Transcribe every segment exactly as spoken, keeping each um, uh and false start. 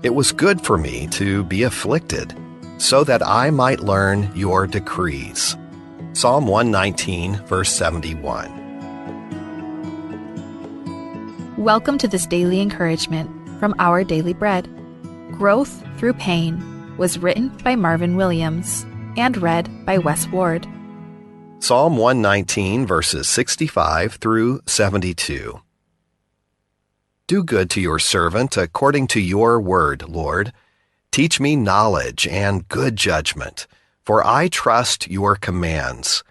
It was good for me to be afflicted, so that I might learn your decrees. Psalm one nineteen, verse seventy-one. Welcome to this daily encouragement from Our Daily Bread. Growth Through Pain was written by Marvin Williams and read by Wes Ward. Psalm one nineteen, verses sixty-five through seventy-two. Do good to your servant according to your word, Lord. Teach me knowledge and good judgment, for I trust your commands.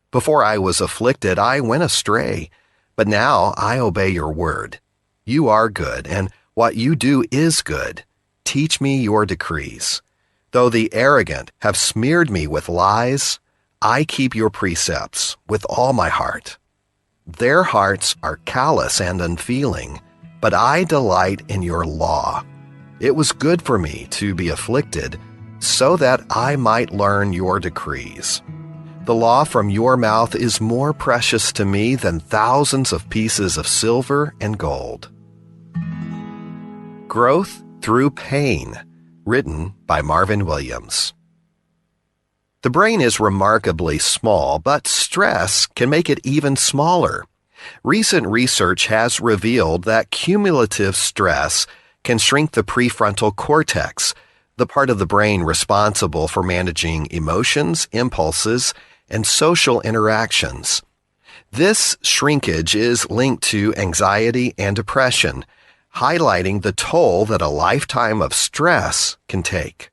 Before I was afflicted, I went astray, but now I obey your word. You are good, and what you do is good. Teach me your decrees. Though the arrogant have smeared me with lies, I keep your precepts with all my heart. Their hearts are callous and unfeeling, but I delight in your law. It was good for me to be afflicted, so that I might learn your decrees. The law from your mouth is more precious to me than thousands of pieces of silver and gold. Growth Through Pain, written by Marvin Williams. The brain is remarkably small, but stress can make it even smaller. Recent research has revealed that cumulative stress can shrink the prefrontal cortex, the part of the brain responsible for managing emotions, impulses, and social interactions. This shrinkage is linked to anxiety and depression, highlighting the toll that a lifetime of stress can take.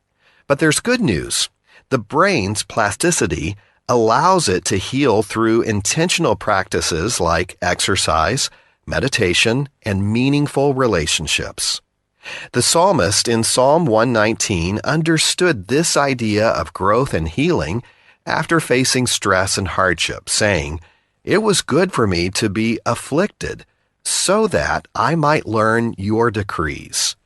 But there's good news. The brain's plasticity allows it to heal through intentional practices like exercise, meditation, and meaningful relationships. The psalmist in Psalm one nineteen understood this idea of growth and healing after facing stress and hardship, saying, "It was good for me to be afflicted, so that I might learn your decrees."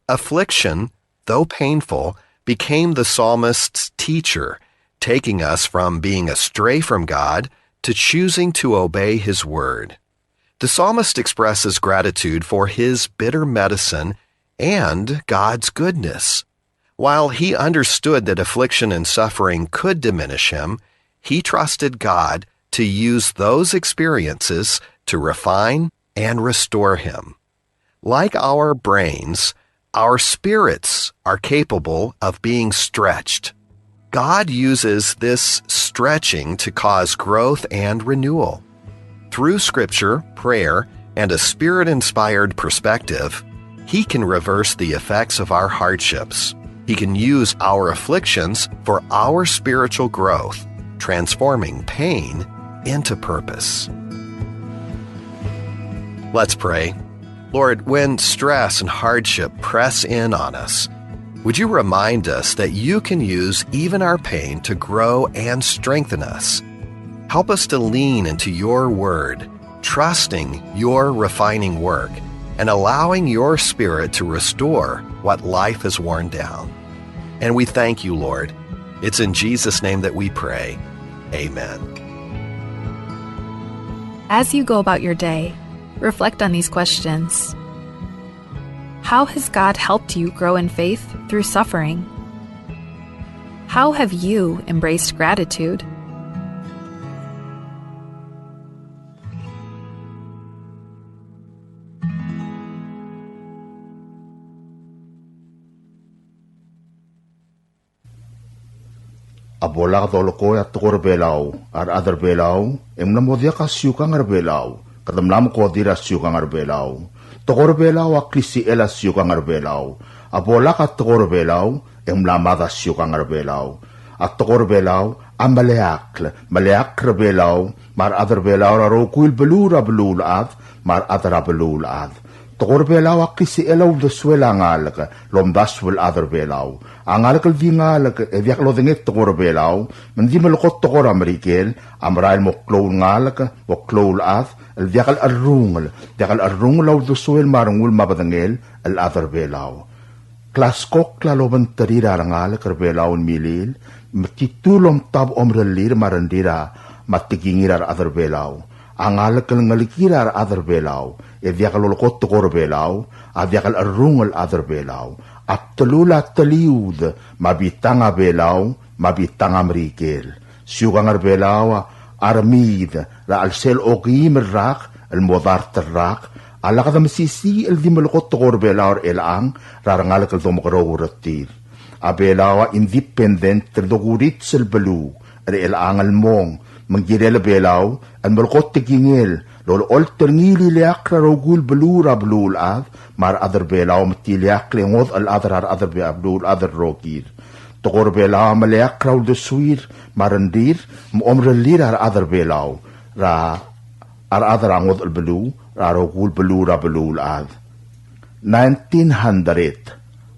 Affliction, though painful, became the psalmist's teacher, taking us from being astray from God to choosing to obey his word. The psalmist expresses gratitude for his bitter medicine and God's goodness. While he understood that affliction and suffering could diminish him, he trusted God to use those experiences to refine and restore him. Like our brains, our spirits are capable of being stretched. God uses this stretching to cause growth and renewal. Through scripture, prayer, and a spirit-inspired perspective, he can reverse the effects of our hardships. He can use our afflictions for our spiritual growth, transforming pain into purpose. Let's pray. Lord, when stress and hardship press in on us, would you remind us that you can use even our pain to grow and strengthen us? Help us to lean into your word, trusting your refining work and allowing your spirit to restore what life has worn down. And we thank you, Lord. It's in Jesus' name that we pray. Amen. As you go about your day, reflect on these questions. How has God helped you grow in faith through suffering? How have you embraced gratitude? A bo lak dolekoi a tekoi er a Belau, a rechad er a Belau, e ng mla mo diak a siukang er a Belau, kede mla mekodir a siukang er a Belau. Tekoi er a Belau a klisichel a siukang er a Belau. A bo lak a tekoi er a Belau, e ng mla mad a siukang er a Belau. A tekoi er a Belau a meleakl, meleakl er a Belau, me a rechad er a Belau er a rokui el beluu er a beluulechad, me a rechad er a beluulechad. Tekoi er a Belau a klisichel a uldesuel a ngalek el omdasu el chad er a Belau. A ngalek el di ngalek e diak lodengei tekoi er a Belau, me ng di melekoi tekoi er a Merikel, a merael mo klou el ngalek, mo klou el chad, el diak el cherrungel, diak el cherrungel a uldesuel me a rengul me a bedengel el chad er a Belau. Klaskokl a lobengterir a rengalek er a Belau el milil, me titu el omtab omerellir me a rengrir a, me a tekingir a rechad er a Belau. A ngalek el ngelekir a rechad er a Belau, e diak lolekoi tekoi er a Belau, a diak el cherrungel el chad er a Belau. a bdelul a teliud, me a bitang a Belau, me a bitang a Merikel. Siukang er Belau a remiid er a chelsel okeim el rak el mo dart el rak, a lak de mesisiich el di melekoi tekoi er Belau er chelechang er a rengalek el domekeroul er tir. A Belau a independent el dokurits el beluu er chelechang el mong, me ng kirel a Belau el melekoi a tekingel el olecholt er ngii el ileakl er a rokui el beluu er a beluulechad, me a rechad er Belau me te ileakl e ngodech el chad er a rechad er Be-, a beluulechad el rokir. Tekoi er Belau a meleakl er a uldesuir me a rengrir me a omerellir a rechad er Belau er a, a rechad er a ngodech el beluu er a rokui el beluu er a beluulechad. Nineteen hundred,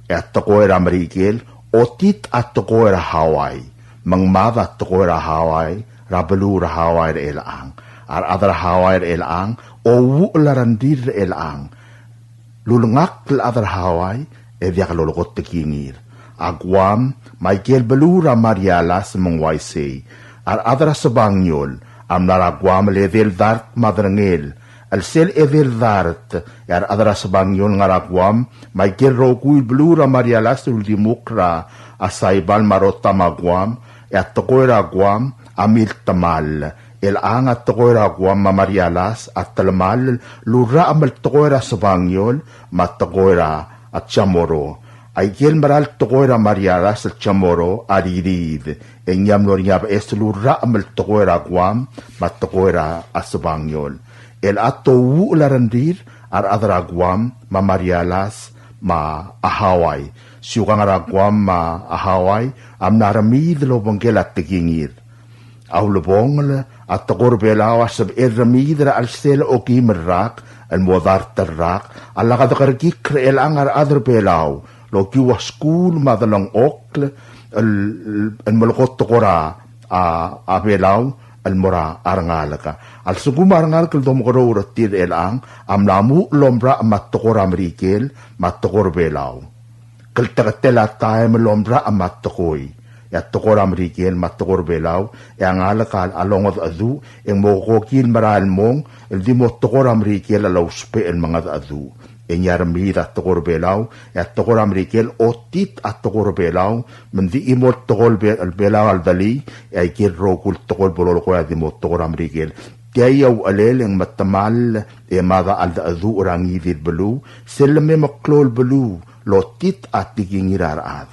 e a tekoi er a Merikel, otit a tekoi er a Hawaii, me ng mad a tekoi er a Hawaii er a beluu er a Hawaii er chelechang. A rechad er a Hawaii er chelechang a ouchel a rengrir er chelechang. Lulengakl el chad er a Hawaii e diak lolekoi a tekingir. A Guam me aike el beluu er a Marianas me ng uaisei. A rechad er a Sebangiol a mla er a Guam el edei el dart me a derengel. El sel edei el dart, e a rechad er a Sebangiol ngar er a Guam me aike el rokui el beluu er a Marianas el uldimukl er a Saipan me a Rota me a Guam, e a tekoi er a Guam a miltemall. Chelechang a tekoi er a Guam me a Marianas a telemall el urrachem el tekoi er a Sebangiol me a tekoi er a Chamorro. Aike el mera el tekoi er a Marianas el Chamorro a ririid, e ng mlo er ngii a beches el urrachem el tekoi er a Guam me a tekoi er a Sebangiol. Chelechang a touchel a rengrir a rechad er a Guam me a Marianas me a Hawaii. Siukang er a Guam me a Hawaii a mla remiid el obengkel a tekingir. A ulebongel, a tekoi er Belau a sebechel remiid er a chelsel okeim el rak el mo dart el rak, a lak dekerekikl er chelechang a rechad er Belau el okiu a skuul me a delengchokl el, el melekoi tekoi er a, a, a Belau el mo er a rengalek. A lsekum a rengalek el domekeroul er tir er chelechang a mla muchel el omerachem a tekoi er a Merikel me a tekoi er Belau. Klteketel a taem el omerachem a tekoi, e a tekoi er a Merikel me a tekoi er Belau, e a ngalek a longedecheduch, e ng mo kokil merael el mong el di mo tekoi er a Merikel a lousbech el mengedecheduch. E ng remiid a tekoi er Belau, e a tekoi er a Merikel otit a tekoi er Belau, me ng di chimo el tekoi er Be-, Belau a ldulii, e aike el rokui el tekoi el bo lolekoi a di mo tekoi er a Merikel. Tia a uchelel e ng metemall e mad a cheldecheduch er a ngii di el beluu, sel leme meklou el beluu el otit a tekingir a rechad.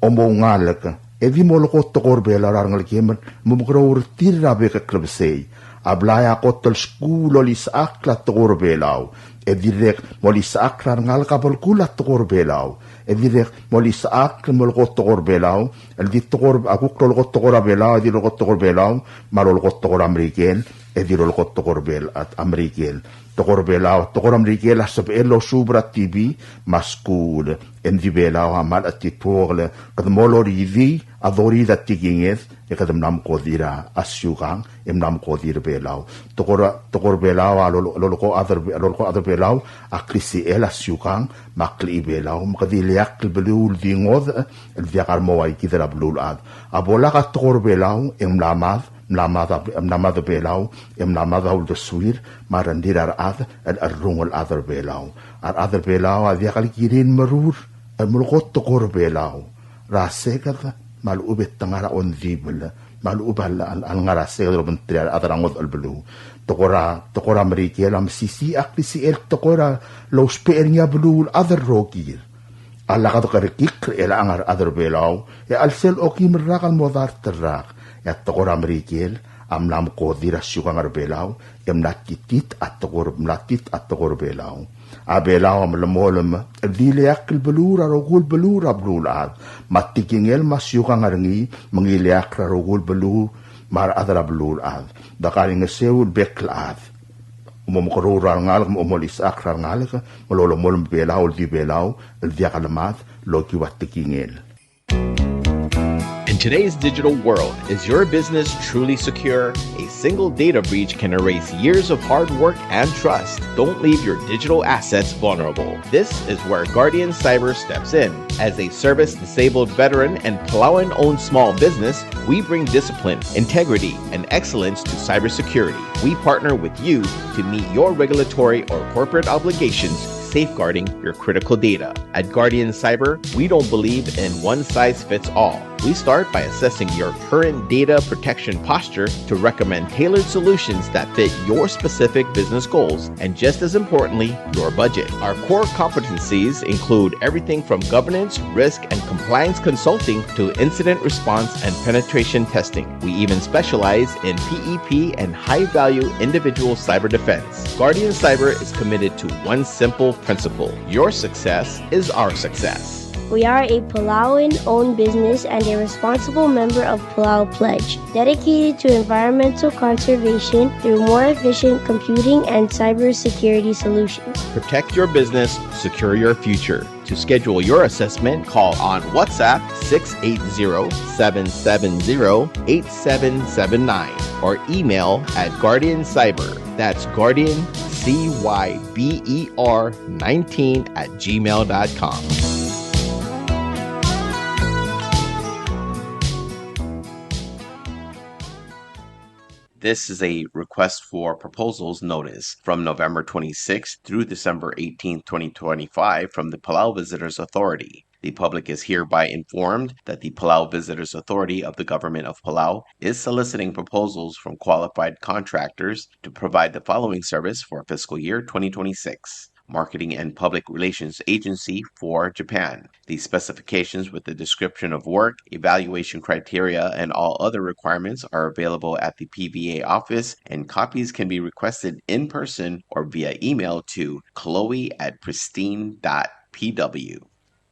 Omoungalek, e di molekoi tekoi er Belau er a rengelekem el mo mekerreu er tir er a bek el klebesei. A blai a kot el skuul el olisechakl a tekoi er Belau, e dirrek molisechakl a rengalek a belkul a tekoi er Belau. E dirrek molisechakl el molekoi tekoi er Belau, el di tekoi er, a kuk lolekoi tekoi er a Belau, e di lolekoi tekoi er Belau, me a lolekoi tekoi er a Merikel, e di lolekoi tekoi er Bel-, a, a Merikel. Tekoi er Belau, tekoi er a Merikel a sebechel el osuub er a TV me a skuul. E ng di Belau a mle chetituokl, kede mo loridii a doridii a tekinged, e kede mla mekodir a siukang, e mla mekodir a Belau. Tekoi er a, tekoi er Belau a lolo-, lolekoi a chad er, lolekoi a chad er Belau a klisichel a siukang me a klechibelau, me kede ileakl el beluu el di ngodech el diak a remo ua kid er a beluulechad. A bo lak a tekoi er Belau e ng mla mad, mla mad a, mla mad a Belau, e mla mad a uldesuir me a rengrir a rechad el cherrungel el chad er Belau. A rechad er Belau a diak el kirir el merur el melekoi tekoi er Belau er a seked me a lechub e te ngar er a ongdibel, me a lechub a l-, a l-, a lengar er a seked el obengterir a rechad er a ngodech el beluu. Tekoi er a, tekoi er a Merikel a mesisiich a klisichel tekoi er a lousbech er ngii a beluulechad el rokir. A lak dekerekikl er chelechang a rechad er Belau, e a chelsel okeim el rak el mo dart el rak, e a tekoi er a Merikel a mla mekodir a siukang er Belau, e mla titit a tekoi er, mla tit a tekoi er Belau. A Belau a melemolem el di ileakl el beluu er a rokui el beluu er a beluulechad, me a tekingel me a siukang er ngii me ng ileakl er a rokui el beluu me a rechad er a beluulechad. Dekaingeseu el bek el chad. Mo mekerreu er a rengalek, mo, molisechakl er a rengalek, me lolemolem a Belau el di Belau el diak lemad el okiu a tekingel. In today's digital world, is your business truly secure? A single data breach can erase years of hard work and trust. Don't leave your digital assets vulnerable. This is where Guardian Cyber steps in. As a service disabled veteran and Palauan owned small business, we bring discipline, integrity, and excellence to cybersecurity. We partner with you to meet your regulatory or corporate obligations safeguarding your critical data. At Guardian Cyber, we don't believe in one size fits all. We start by assessing your current data protection posture to recommend tailored solutions that fit your specific business goals and, just as importantly, your budget. Our core competencies include everything from governance, risk, and compliance consulting to incident response and penetration testing. We even specialize in P E P and high-value individual cyber defense. Guardian Cyber is committed to one simple principle: your success is our success. We are a Palauan-owned business and a responsible member of Palau Pledge, dedicated to environmental conservation through more efficient computing and cybersecurity solutions. Protect your business, secure your future. To schedule your assessment, call on WhatsApp six eight zero, seven seven zero, eight seven seven nine or email at Guardian Cyber. That's Guardian C Y B E R nineteen at gmail dot com. This is a request for proposals notice from November twenty-sixth through December eighteenth, twenty twenty-five, from the Palau Visitors Authority. The public is hereby informed that the Palau Visitors Authority of the Government of Palau is soliciting proposals from qualified contractors to provide the following service for fiscal year twenty twenty-six: Marketing and Public Relations Agency for Japan. The specifications with the description of work, evaluation criteria, and all other requirements are available at the P V A office, and copies can be requested in person or via email to chloe at pristine dot P W.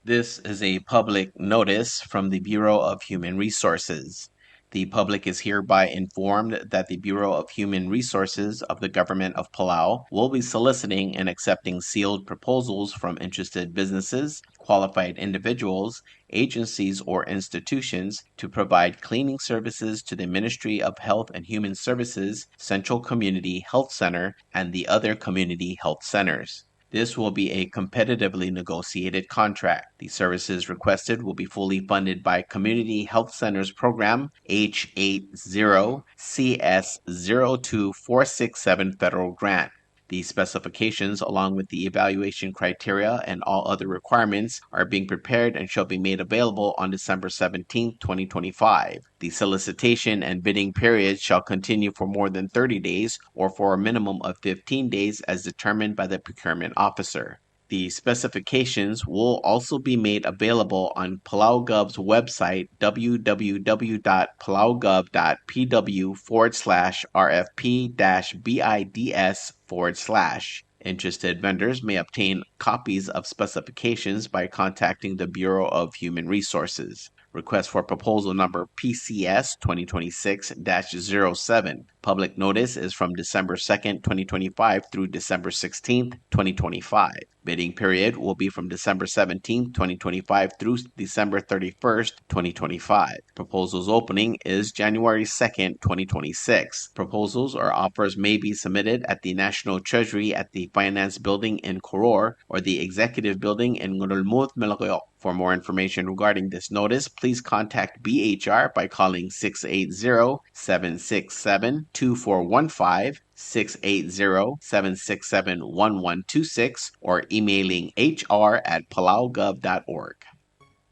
This is a public notice from the Bureau of Human Resources. The public is hereby informed that the Bureau of Human Resources of the Government of Palau will be soliciting and accepting sealed proposals from interested businesses, qualified individuals, agencies, or institutions to provide cleaning services to the Ministry of Health and Human Services Central Community Health Center and the other community health centers. This will be a competitively negotiated contract. The services requested will be fully funded by Community Health Centers Program H eight zero C S zero two four six seven federal grant. The specifications, along with the evaluation criteria and all other requirements, are being prepared and shall be made available on December seventeenth, twenty twenty-five. The solicitation and bidding period shall continue for more than thirty days or for a minimum of fifteen days as determined by the procurement officer. The specifications will also be made available on PalauGov's website, w w w dot palaugov dot p w forward slash r f p dash b i d s forward slash. Interested vendors may obtain copies of specifications by contacting the Bureau of Human Resources. Request for proposal number P C S twenty twenty-six dash zero seven. Public notice is from December second, twenty twenty-five through December sixteenth, twenty twenty-five. Bidding period will be from December seventeenth, twenty twenty-five through December thirty-first, twenty twenty-five. Proposals opening is January second, twenty twenty-six. Proposals or offers may be submitted at the National Treasury at the Finance Building in Koror or the Executive Building in Ngerulmud, Melekeok. For more information regarding this notice, please contact B H R by calling six eight zero, seven six seven, two four one five, six eight zero, seven six seven, one one two six, or emailing H R at palaugov dot org.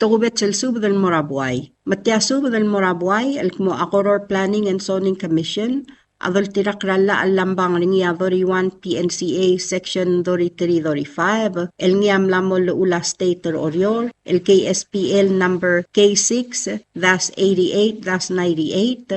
Tokubets el subed el mo er a buai. Me tia subed el mo er a buai el kmo a Koror Planning and Zoning Commission a doltirakl er a llach el lambang er ngii a thirty-one P N C A section thirty-three thirty-five, el ngii a mla mo llechul a state er Oreor, el K S P L number K six dash eighty-eight dash ninety-eight,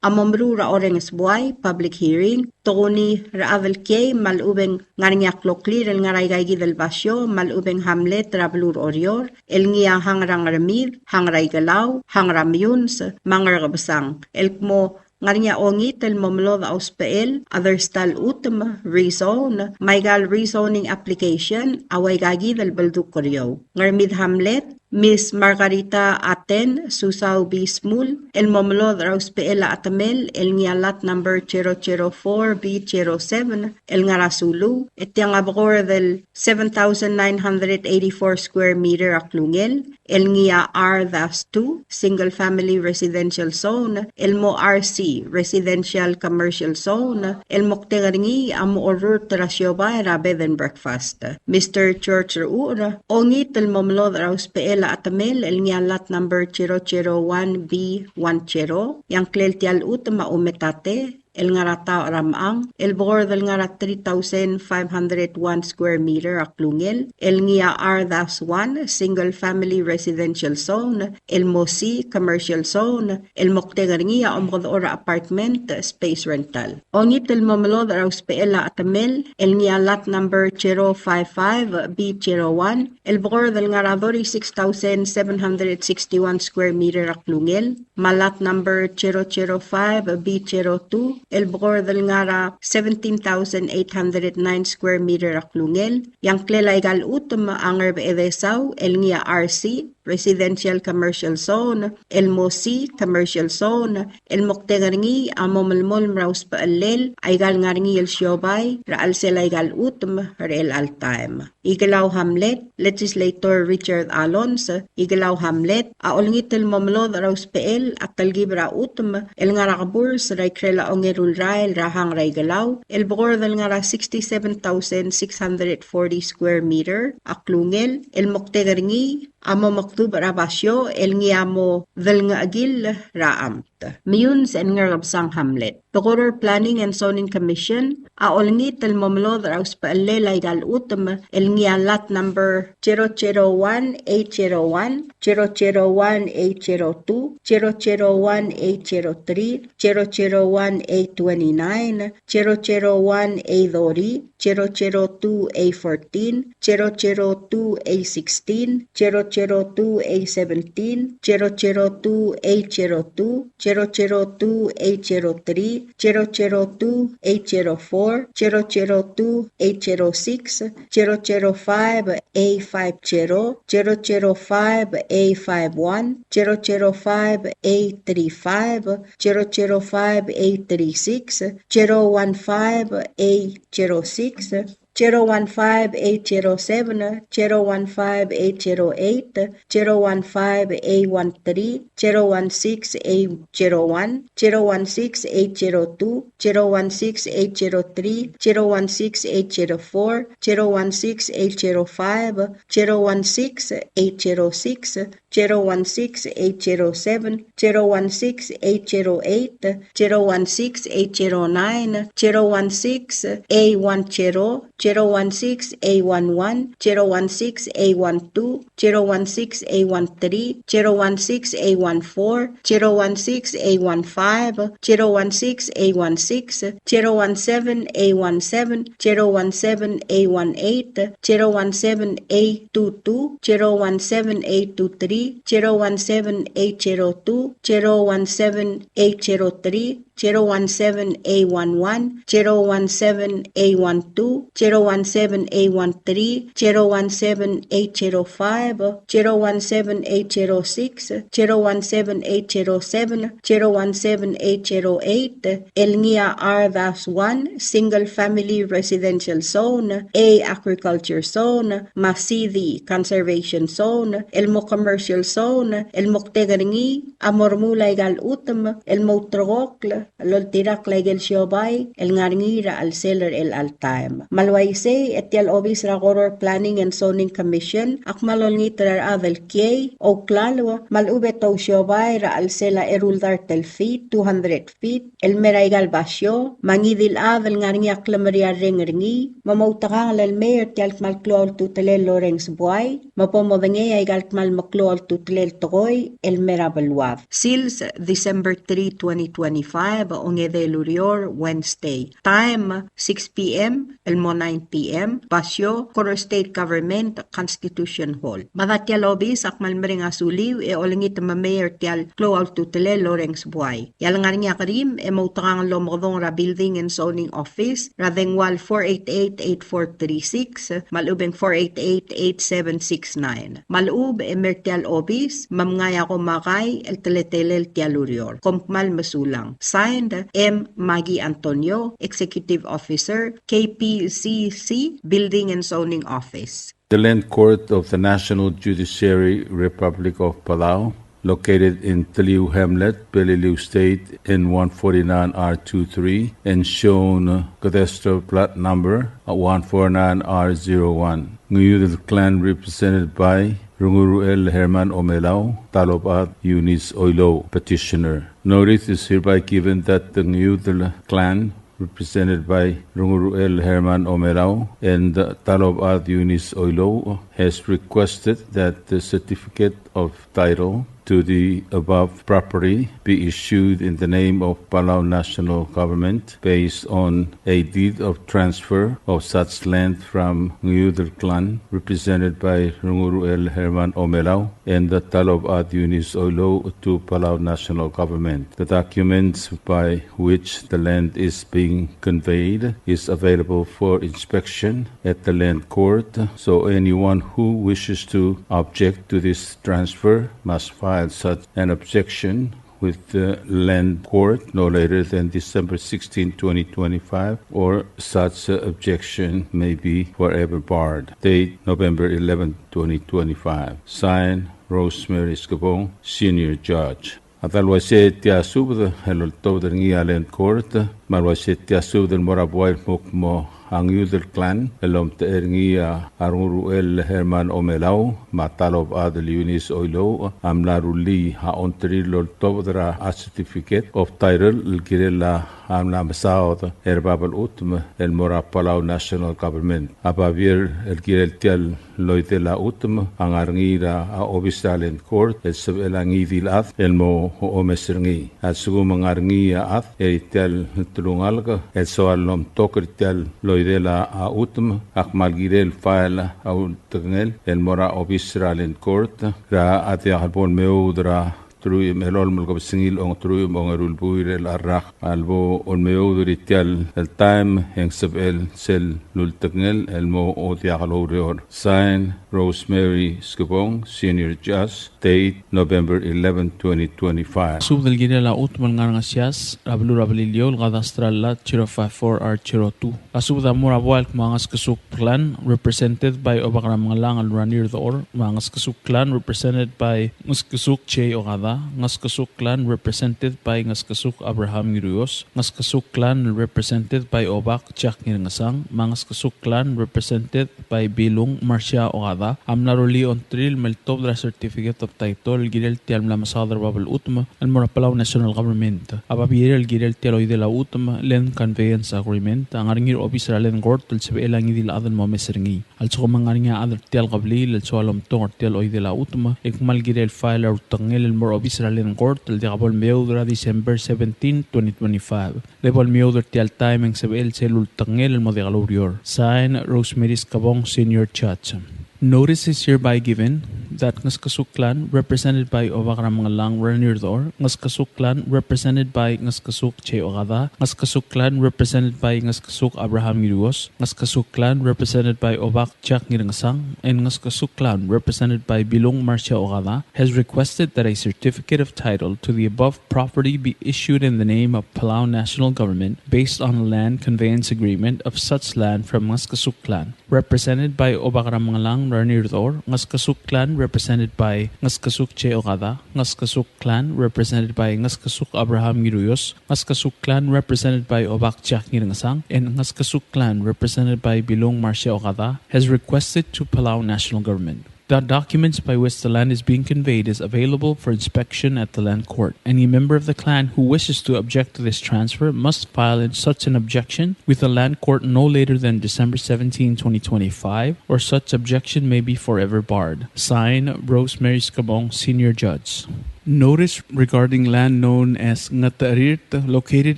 a mo meruul er a orrenges buai, public hearing, tokuni a rechad el kiei me a lechub e ng ngar er ngii a kloklir el ngar er a ikaikid el basio me a lechub e ng hamlet er a beluu er Oreor, el ngii a Hang er a Ngermid, Hang er a Ikelau, Hang er a Meyuns, me a Ngerkebesang. El kmo ngar er ngii a ongit el mo melodech a usbechel a dersta el chutem, rezone, me aika el rezoning application a ua ikaikid el beldukl er eou. Ngermid Hamlet, Miss Margarita Aten, Susau B. Smul, el mo melodech er a usbechel a chetemel el ngii a lot number zero zero four B zero seven, el ngar er a Sulu, e tiang a bekord el seven thousand nine hundred eighty-four square meter a klungel, el ngii a R dash two, single family residential zone, el mo R C, residential commercial zone, el moktek er ngii a mo orrurt er a siobai er a bed and breakfast. Mister George Rechucher, ongit el mo melodech er a usbechel a chetemel el ngii a lot number zero zero one B one zero, e a ngklel tia el chutem a Umetate, el ngar er a Taoch er a Mechang, el bekord el ngar er a three thousand five hundred one square meter a klungel, el ngii a R dash one, single family residential zone, el mo C, commercial zone, el moktek er ngii a omekedechor er a apartment, space rental. Ongit el mo melodech er a usbechel a chetemel el ngii a lot number zero five five B zero one, el bekord el ngar er a thirty-six thousand seven hundred sixty-one square meter a klungel, me a lot number zero zero five B zero two, el bekord el ngar er a seventeen thousand eight hundred nine square meter a klungel, e a ngklel aika el chutem a Ngerbechedesau, el ngii a R C, residential commercial zone, el mo C, commercial zone, el moktek er ngii a mo melemolem er a usbechellel aika el ngar er ngii el siobai er a chelsel aika el chutem er chelecha el taem. Ikelau Hamlet, Legislator Richard Alonz, Ikelau Hamlet, a olengit el mo melodech er a usbechel a telkib er a chutem el ngar er a keburs er a ikrel a ongeru el rael er a hang er a Ikelau, el bekord el ngar er a sixty-seven thousand six hundred forty square meter a klungel, el moktek er ngii a mo mekdubech er a basio el ngii a mo delngechekill er a amt. Meyuns and Ngerkebesang Hamlet. The Koror Planning and Zoning Commission a olengit el mo melodech er a usbechellel aika el chutem el ngii a lot number zero zero one A zero one, zero zero one A zero two, zero zero one A zero three, zero zero one A twenty-nine, zero zero one A thirty, zero zero two A fourteen, zero zero two A sixteen, zero zero two A seventeen, zero zero two A zero two, zero zero two A zero three, zero zero two A zero four, zero zero two A zero six, zero zero five A five zero, zero zero five A five one, zero zero five A three five, zero zero five A three six, zero one five A zero six, zero one five A zero seven, zero one five A zero eight, zero one five A one three, zero one six A zero one, zero one six A zero two, zero one six A zero three, zero one six A zero four, zero one six A zero five, zero one six A zero six, zero one six A zero seven, zero one six A zero eight, zero one six A zero nine, zero one six A one zero, zero one six A one one, zero one six A one two, zero one six A one three, zero one six A one four, zero one six A one five, zero one six A one six, zero one seven A one seven, zero one seven A one eight, zero one seven A two two, zero one seven A two three, zero one seven A zero two, zero one seven A zero three, zero one seven A one one, zero one seven A one two, zero one seven A one three, zero one seven A zero five, zero one seven A zero six, zero one seven A zero seven, zero one seven A zero eight, el ngii a R dash one, single family residential zone, A agriculture zone, me a C D conservation zone, el mo commercial zone, el moktek er ngii a mo remuul aika el chutem el mo ulterekokl el oltirakl aike el siobai el ngar er ngii er a chelsel er chelecha el taem. Me a le uaisei e tia el obis er a Koror Planning and Zoning Commission a kmal olengit er a rechad el kiei, ouklalo, me a lechub e te ousiobai er a chelsel a eru el dart el feet, two hundred feet, el mei er aika el basio, me a ngii di el chad el ngar er ngii a klemeriarreng er ngii, me moutekangel el mei er tia el kmal klou a ultutelel el orrenges buai, me bo modengei aika el kmal meklou a ultutelel el tekoi el mei er a beluad. Sils, December three, twenty twenty-five, ongedei el ureor, Wednesday. Time, six P M el mo nine P M, basio, Koror State Government, Constitution Hall. Mada tia el obis a kmal mereng a suliu e olengit me mei er tia el klou a ultutelel el orrenges buai. E a le ngar er ngii a kerim e moutekangel el omekedong er a Building and Zoning Office er a dengua el four eight eight, eight four three six, me a lechub e ng four eight eight, eight seven six nine. Me a lechub e mei er tia el obis me mngai a komakai el teletelel tia el ureor. Kom kmal mesulang. Signed, M. Maggie Antonio, Executive Officer, K P Z C Building and Zoning Office. The Land Court of the National Judiciary, Republic of Palau, located in Teliu Hamlet, Peleliu State, N one forty-nine R two three, and shown cadastral plat number one four nine R zero one. Ngiudel Clan, represented by Runguruel Herman Omelau, Talobad Eunice Oilouch, petitioner. Notice is hereby given that the Ngiudel Clan, represented by Runguruel Herman Omelau and Talobad Eunice Oilouch, has requested that the certificate of title to the above property be issued in the name of Palau National Government based on a deed of transfer of such land from Ngiudel Clan, represented by Runguruel Herman Omelau and the Talobad Eunice Oilouch, to Palau National Government. The documents by which the land is being conveyed is available for inspection at the Land Court, so anyone who wishes to object to this transfer must file such an objection with the Land Court no later than December sixteenth, twenty twenty-five, or such objection may be forever barred. Date, November eleventh, twenty twenty-five. Signed, Rosemary Skebong, Senior Judge. A ta el uaisei tia subed el oltobed er ngii a Land Court, me a le uaisei tia subed el mo er a buai el kmo a Ngiudel Clan el omtechei er ngii a Runguruel Herman Omelau me a Talobad Eunice Oilouch a mla rullii a ongtir el oltobed er a certificate of title el kirel a mla mesaod er bab el chutem el mo er a Palau National Government. A babier el kirel tia el oidel a chutem a ngar er ngii er a obis er a Land Court el sebechel a ngii di el chad el mo omes er ngii. A lsekum ng ngar er ngii a chad er tia el telungalek el soal el omtok er tia el oidel a chutem, a kmal kirel el file a ultekngel el mo er a obis er a Land Court er a diak el bo lemeoud er a teruich me a elolem el kebesengil ongeteruich me a ongeru el buil er a rak el bo lemeoud er tia el taem e ng sebechel sel ultekngel el mo diak loureor. Sign, Rosemary Skebong, Senior Judge. Date, November eleven, twenty twenty-five. Subed el kirel a chutem el ngar er a Ngesias, a beluu er a Beliliou, el cadastral lot zero five four R zero two. A subed a mo er a buai el kmo a Ngeskesuk Clan, represented by Obak er a Mengellang el Ranier Dechor, me a Ngeskesuk Clan, represented by Ngeskesuk J. Okada, Ngeskesuk Clan, represented by Ngeskesuk Abraham Ngiruios, Ngeskesuk Clan, represented by Obak Jack Ngirngesang, me a Ngeskesuk Clan, represented by Bilung Marcia Okada, a mla rullii a ongtir el me ltobed er a certificate of title el kirel tia el mla mesaod er bab el chutem el mo er a Palau National Government. A babier el kirel tia el oidel a chutem, land conveyance agreement, a ngar er ngii er a obis er a Land Court el sebechel a ngii di el chad el mo omes er ngii. A lsekum ng ngar er ngii a chad er tia el kebliil el soal omtok er tia el oidel a chutem, e kmal kirel el file a ultekngel el mo er a obis er a Land Court el diak bo lemeoud er a December seventeen, twenty twenty-five. Le bo lemeoud er tia el taem e ng sebechel sel ultekngel el mo diak loureor. Sign, Rosemary Skebong, Senior Judge. Notice is hereby given that Ngeskesuk Clan, represented by Obak er a Mengellang Ranier Dechor, Ngeskesuk Clan, represented by Ngeskesuk J. Okada, Ngeskesuk Clan, represented by Ngeskesuk Abraham Ngiruios, Ngeskesuk Clan, represented by Obak Jack Ngirngesang, and Ngeskesuk Clan, represented by Bilung Marcia Okada, has requested that a certificate of title to the above property be issued in the name of Palau National Government based on a land conveyance agreement of such land from Ngeskesuk Clan, represented by Obak er a Mengellang Ranier Dechor, Ngeskesuk Clan, represented by Ngeskesuk J. Okada, Ngeskesuk Clan, represented by Ngeskesuk Abraham Ngiruios, Ngeskesuk Clan, represented by Obak Jack Ngirngesang, and Ngeskesuk Clan, represented by Bilung Marcia Okada, has requested to Palau National Government. The documents by which the land is being conveyed is available for inspection at the Land Court. Any member of the clan who wishes to object to this transfer must file in such an objection with the Land Court no later than December seventeenth, twenty twenty-five, or such objection may be forever barred. Signed, Rosemary Skebong, Senior Judge. Notice regarding land known as Ngatarirt, located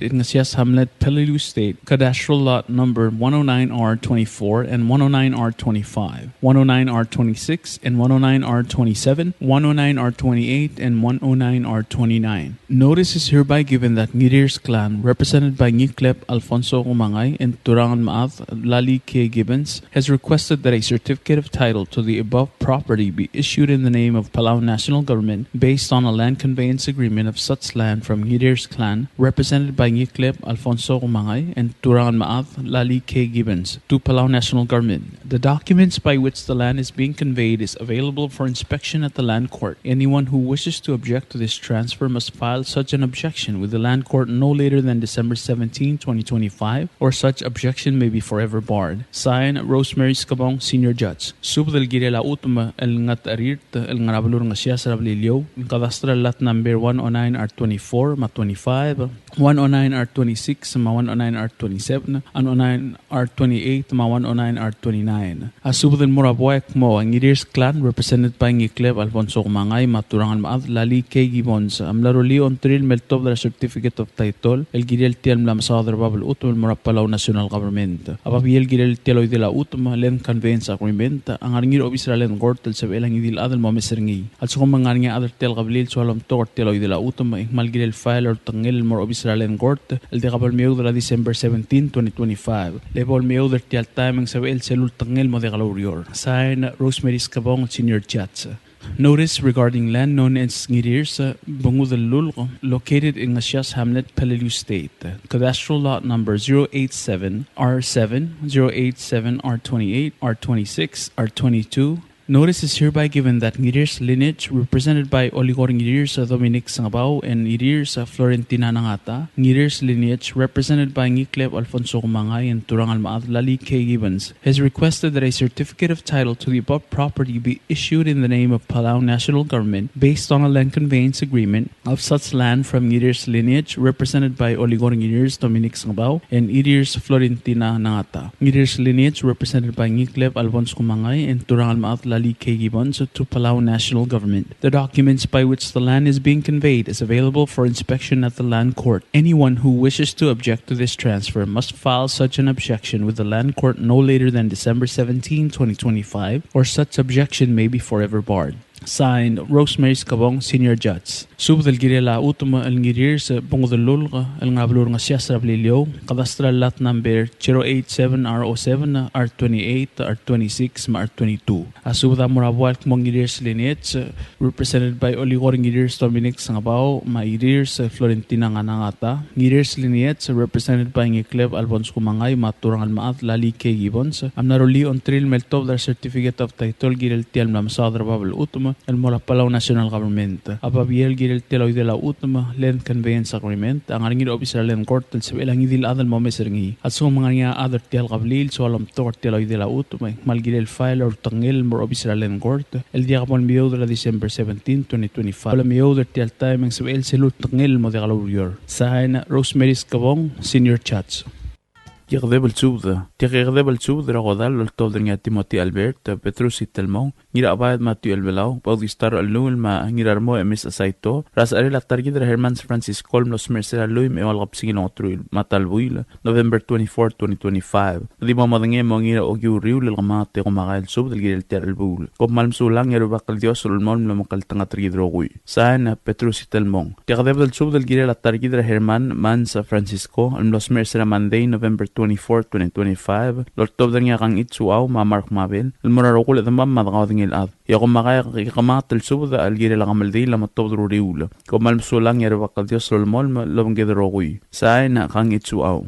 in Ngesias Hamlet, Peleliu State, cadastral lot number one oh nine R twenty-four and one oh nine R twenty-five, one oh nine R twenty-six and one oh nine R twenty-seven, one oh nine R twenty-eight and one oh nine R twenty-nine. Notice is hereby given that Ngirirs Clan, represented by Ngiklep Alfonso Kumangai and Turang Maat Lali K. Gibbons, has requested that a certificate of title to the above property be issued in the name of Palau National Government based on a land conveyance agreement of such land from Ngirirs clan, represented by Ngikleb Alfonso Kumangai and Turang Maad Lali K. Gibbons, to Palau National Government. The documents by which the land is being conveyed is available for inspection at the Land Court. Anyone who wishes to object to this transfer must file such an objection with the Land Court no later than December seventeenth, twenty twenty-five, or such objection may be forever barred. Signed, Rosemary Skebong, Senior Judge. Subed el kirel a chutem el ngat a rirt el ngar er a beluu er a Ngesias er a Beliliou, cadastral lot number one oh nine R twenty-four me a twenty-five, one oh nine R twenty-six me a one oh nine R twenty-seven, and one oh nine R twenty-eight me a one oh nine R twenty-nine. A subed el mo er a buai el kmo a Ngirirs clan, represented by Ngikleb Alfonso Kumangai me a Turang el Mechad Lali K. Gibbons, a mla rullii a ongtirir el me ltobed er a certificate of title el kirel tia el mla mesaod er bab el chutem el mo er a Palau National Government. A babier el kirel tia el oidel a chutem, land conveyance agreement, a ngar er ngii er a obis er a Land Court el sebechel a ngii di el chad el mo omes er ngii. A lsekum e ng ngar er ngii a chad er tia el kebliil el soal omtok er tia el oidel a chutem, e ng kmal kirel el file er a ultekngel el mo er a obis er a Land Court el diak bo lemeoud er a December seventeen, twenty twenty-five. Le bo lemeoud er tia el taem e ng sebechel sel ultekngel el mo diak loureor. Sign, Rosemary Skebong, Senior Judge. Notice regarding land known as Ngirirs, uh, Bungudellulk, located in Ngasias Hamlet, Peleliu State. Cadastral lot number zero eight seven R seven, zero eight seven R twenty-eight, R twenty-six, R twenty-two. Notice is hereby given that Ngirirs lineage, represented by Oligor Ngirirs, uh, Dominic Sengebau, and Ngirirs, uh, Florentina Nangata, Ngirirs lineage, represented by Ngikleb Alfonso Kumangai and Turang el Mechad Lali K. Gibbons, has requested that a certificate of title to the above property be issued in the name of Palau National Government based on a land conveyance agreement of such land from Ngirirs lineage, represented by Oligor Ngirirs Dominic Sengebau and Ngirirs Florentina Nangata. Ngirirs lineage, represented by Ngikleb Alfonso Kumangai and Turang el Mechad Lali K. Gibbons, to Palau National Government. The documents by which the land is being conveyed is available for inspection at the Land Court. Anyone who wishes to object to this transfer must file such an objection with the Land Court no later than December seventeenth, twenty twenty-five, or such objection may be forever barred. Signed, Rosemary Skebong, Senior Judge. Subed el kirel a chutem el Ngirirs Bungudellulk el ngar er a beluu er a Ngesias er a Beliliou, cadastral lot number zero eight seven R oh seven, R twenty-eight, R twenty-six, me a R twenty-two. A subed a mo er a buai el kmo Ngirirs lineage, represented by Oligor Ngirirs Dominic Sengebau me a Ngirirs Florentina Nganangata. Ngirirs lineage, represented by Ngikleb Alfonso Kumangai me a Turang el Mechad Lali K. Gibbons, a mla rullii a ongtirir el me ltobed er a certificate of title el kirel tia el mla mesaod er bab el chutem el mo er a Palau National Government. A babier el kirel tia el oidel a chutem, land conveyance agreement, a ngar er ngii er a obis er a Land Court el sebechel a ngii di el chad el mo omes er ngii. A lsekum e ng ngar er ngii a chad er tia el kebliil el soal omtok er tia el oidel a chutem, e ng kmal kirel el file er a ultekngel el mo er a obis er a Land Court el diak bo lemeoud er a December seventeen, twenty twenty-five. Bo lemeoud er tia el taem e ng sebechel sel ultekngel el mo diak loureor. Sign, Rosemary Skebong, Senior Judge. Kekedeb el subed. Tia kekedeb el subed er a kodall el oltobed er ngii a Timothy Albert, Petrus Itelmong, Ngirachebaed Matthew Elbelau, Bautista Rochelluul, me a Ngirarmoi Emis Asaito, er a secherel a ta er kid er a Hermans Francisco el mlo smecher er sel lluich me a eua el kebesengil a ongeteruich me a ta el buil, November twenty-four, twenty twenty-five. Di mo medengei e mongiil er a okiu er a uriul el kemanget e komakai el subed el kirel tia el chelebuul. Kom kmal mesulang e a Rubak el Dios a lolemolem el omekngeltengat er kid el rokui. Sign, Petrus Itelmong. Tia kedebed el subed el kirel a ta er kid er a Herman Mans Francisco el mlo smecher er sel Monday, November twenty-four, twenty twenty-five, el oltobed er ngii a Kang Itsuau me a Mark Mabel el mo er a rokui el chedemam me a dekaudengei el chad. E a komakai e ke kemanget el subed el kirel a kemeldiil a mo tobed er a uriul. Kom kmal mesulang e a Rubak el Dios a lolemolem el obengked el rokui. Sign, Kang Itsuau.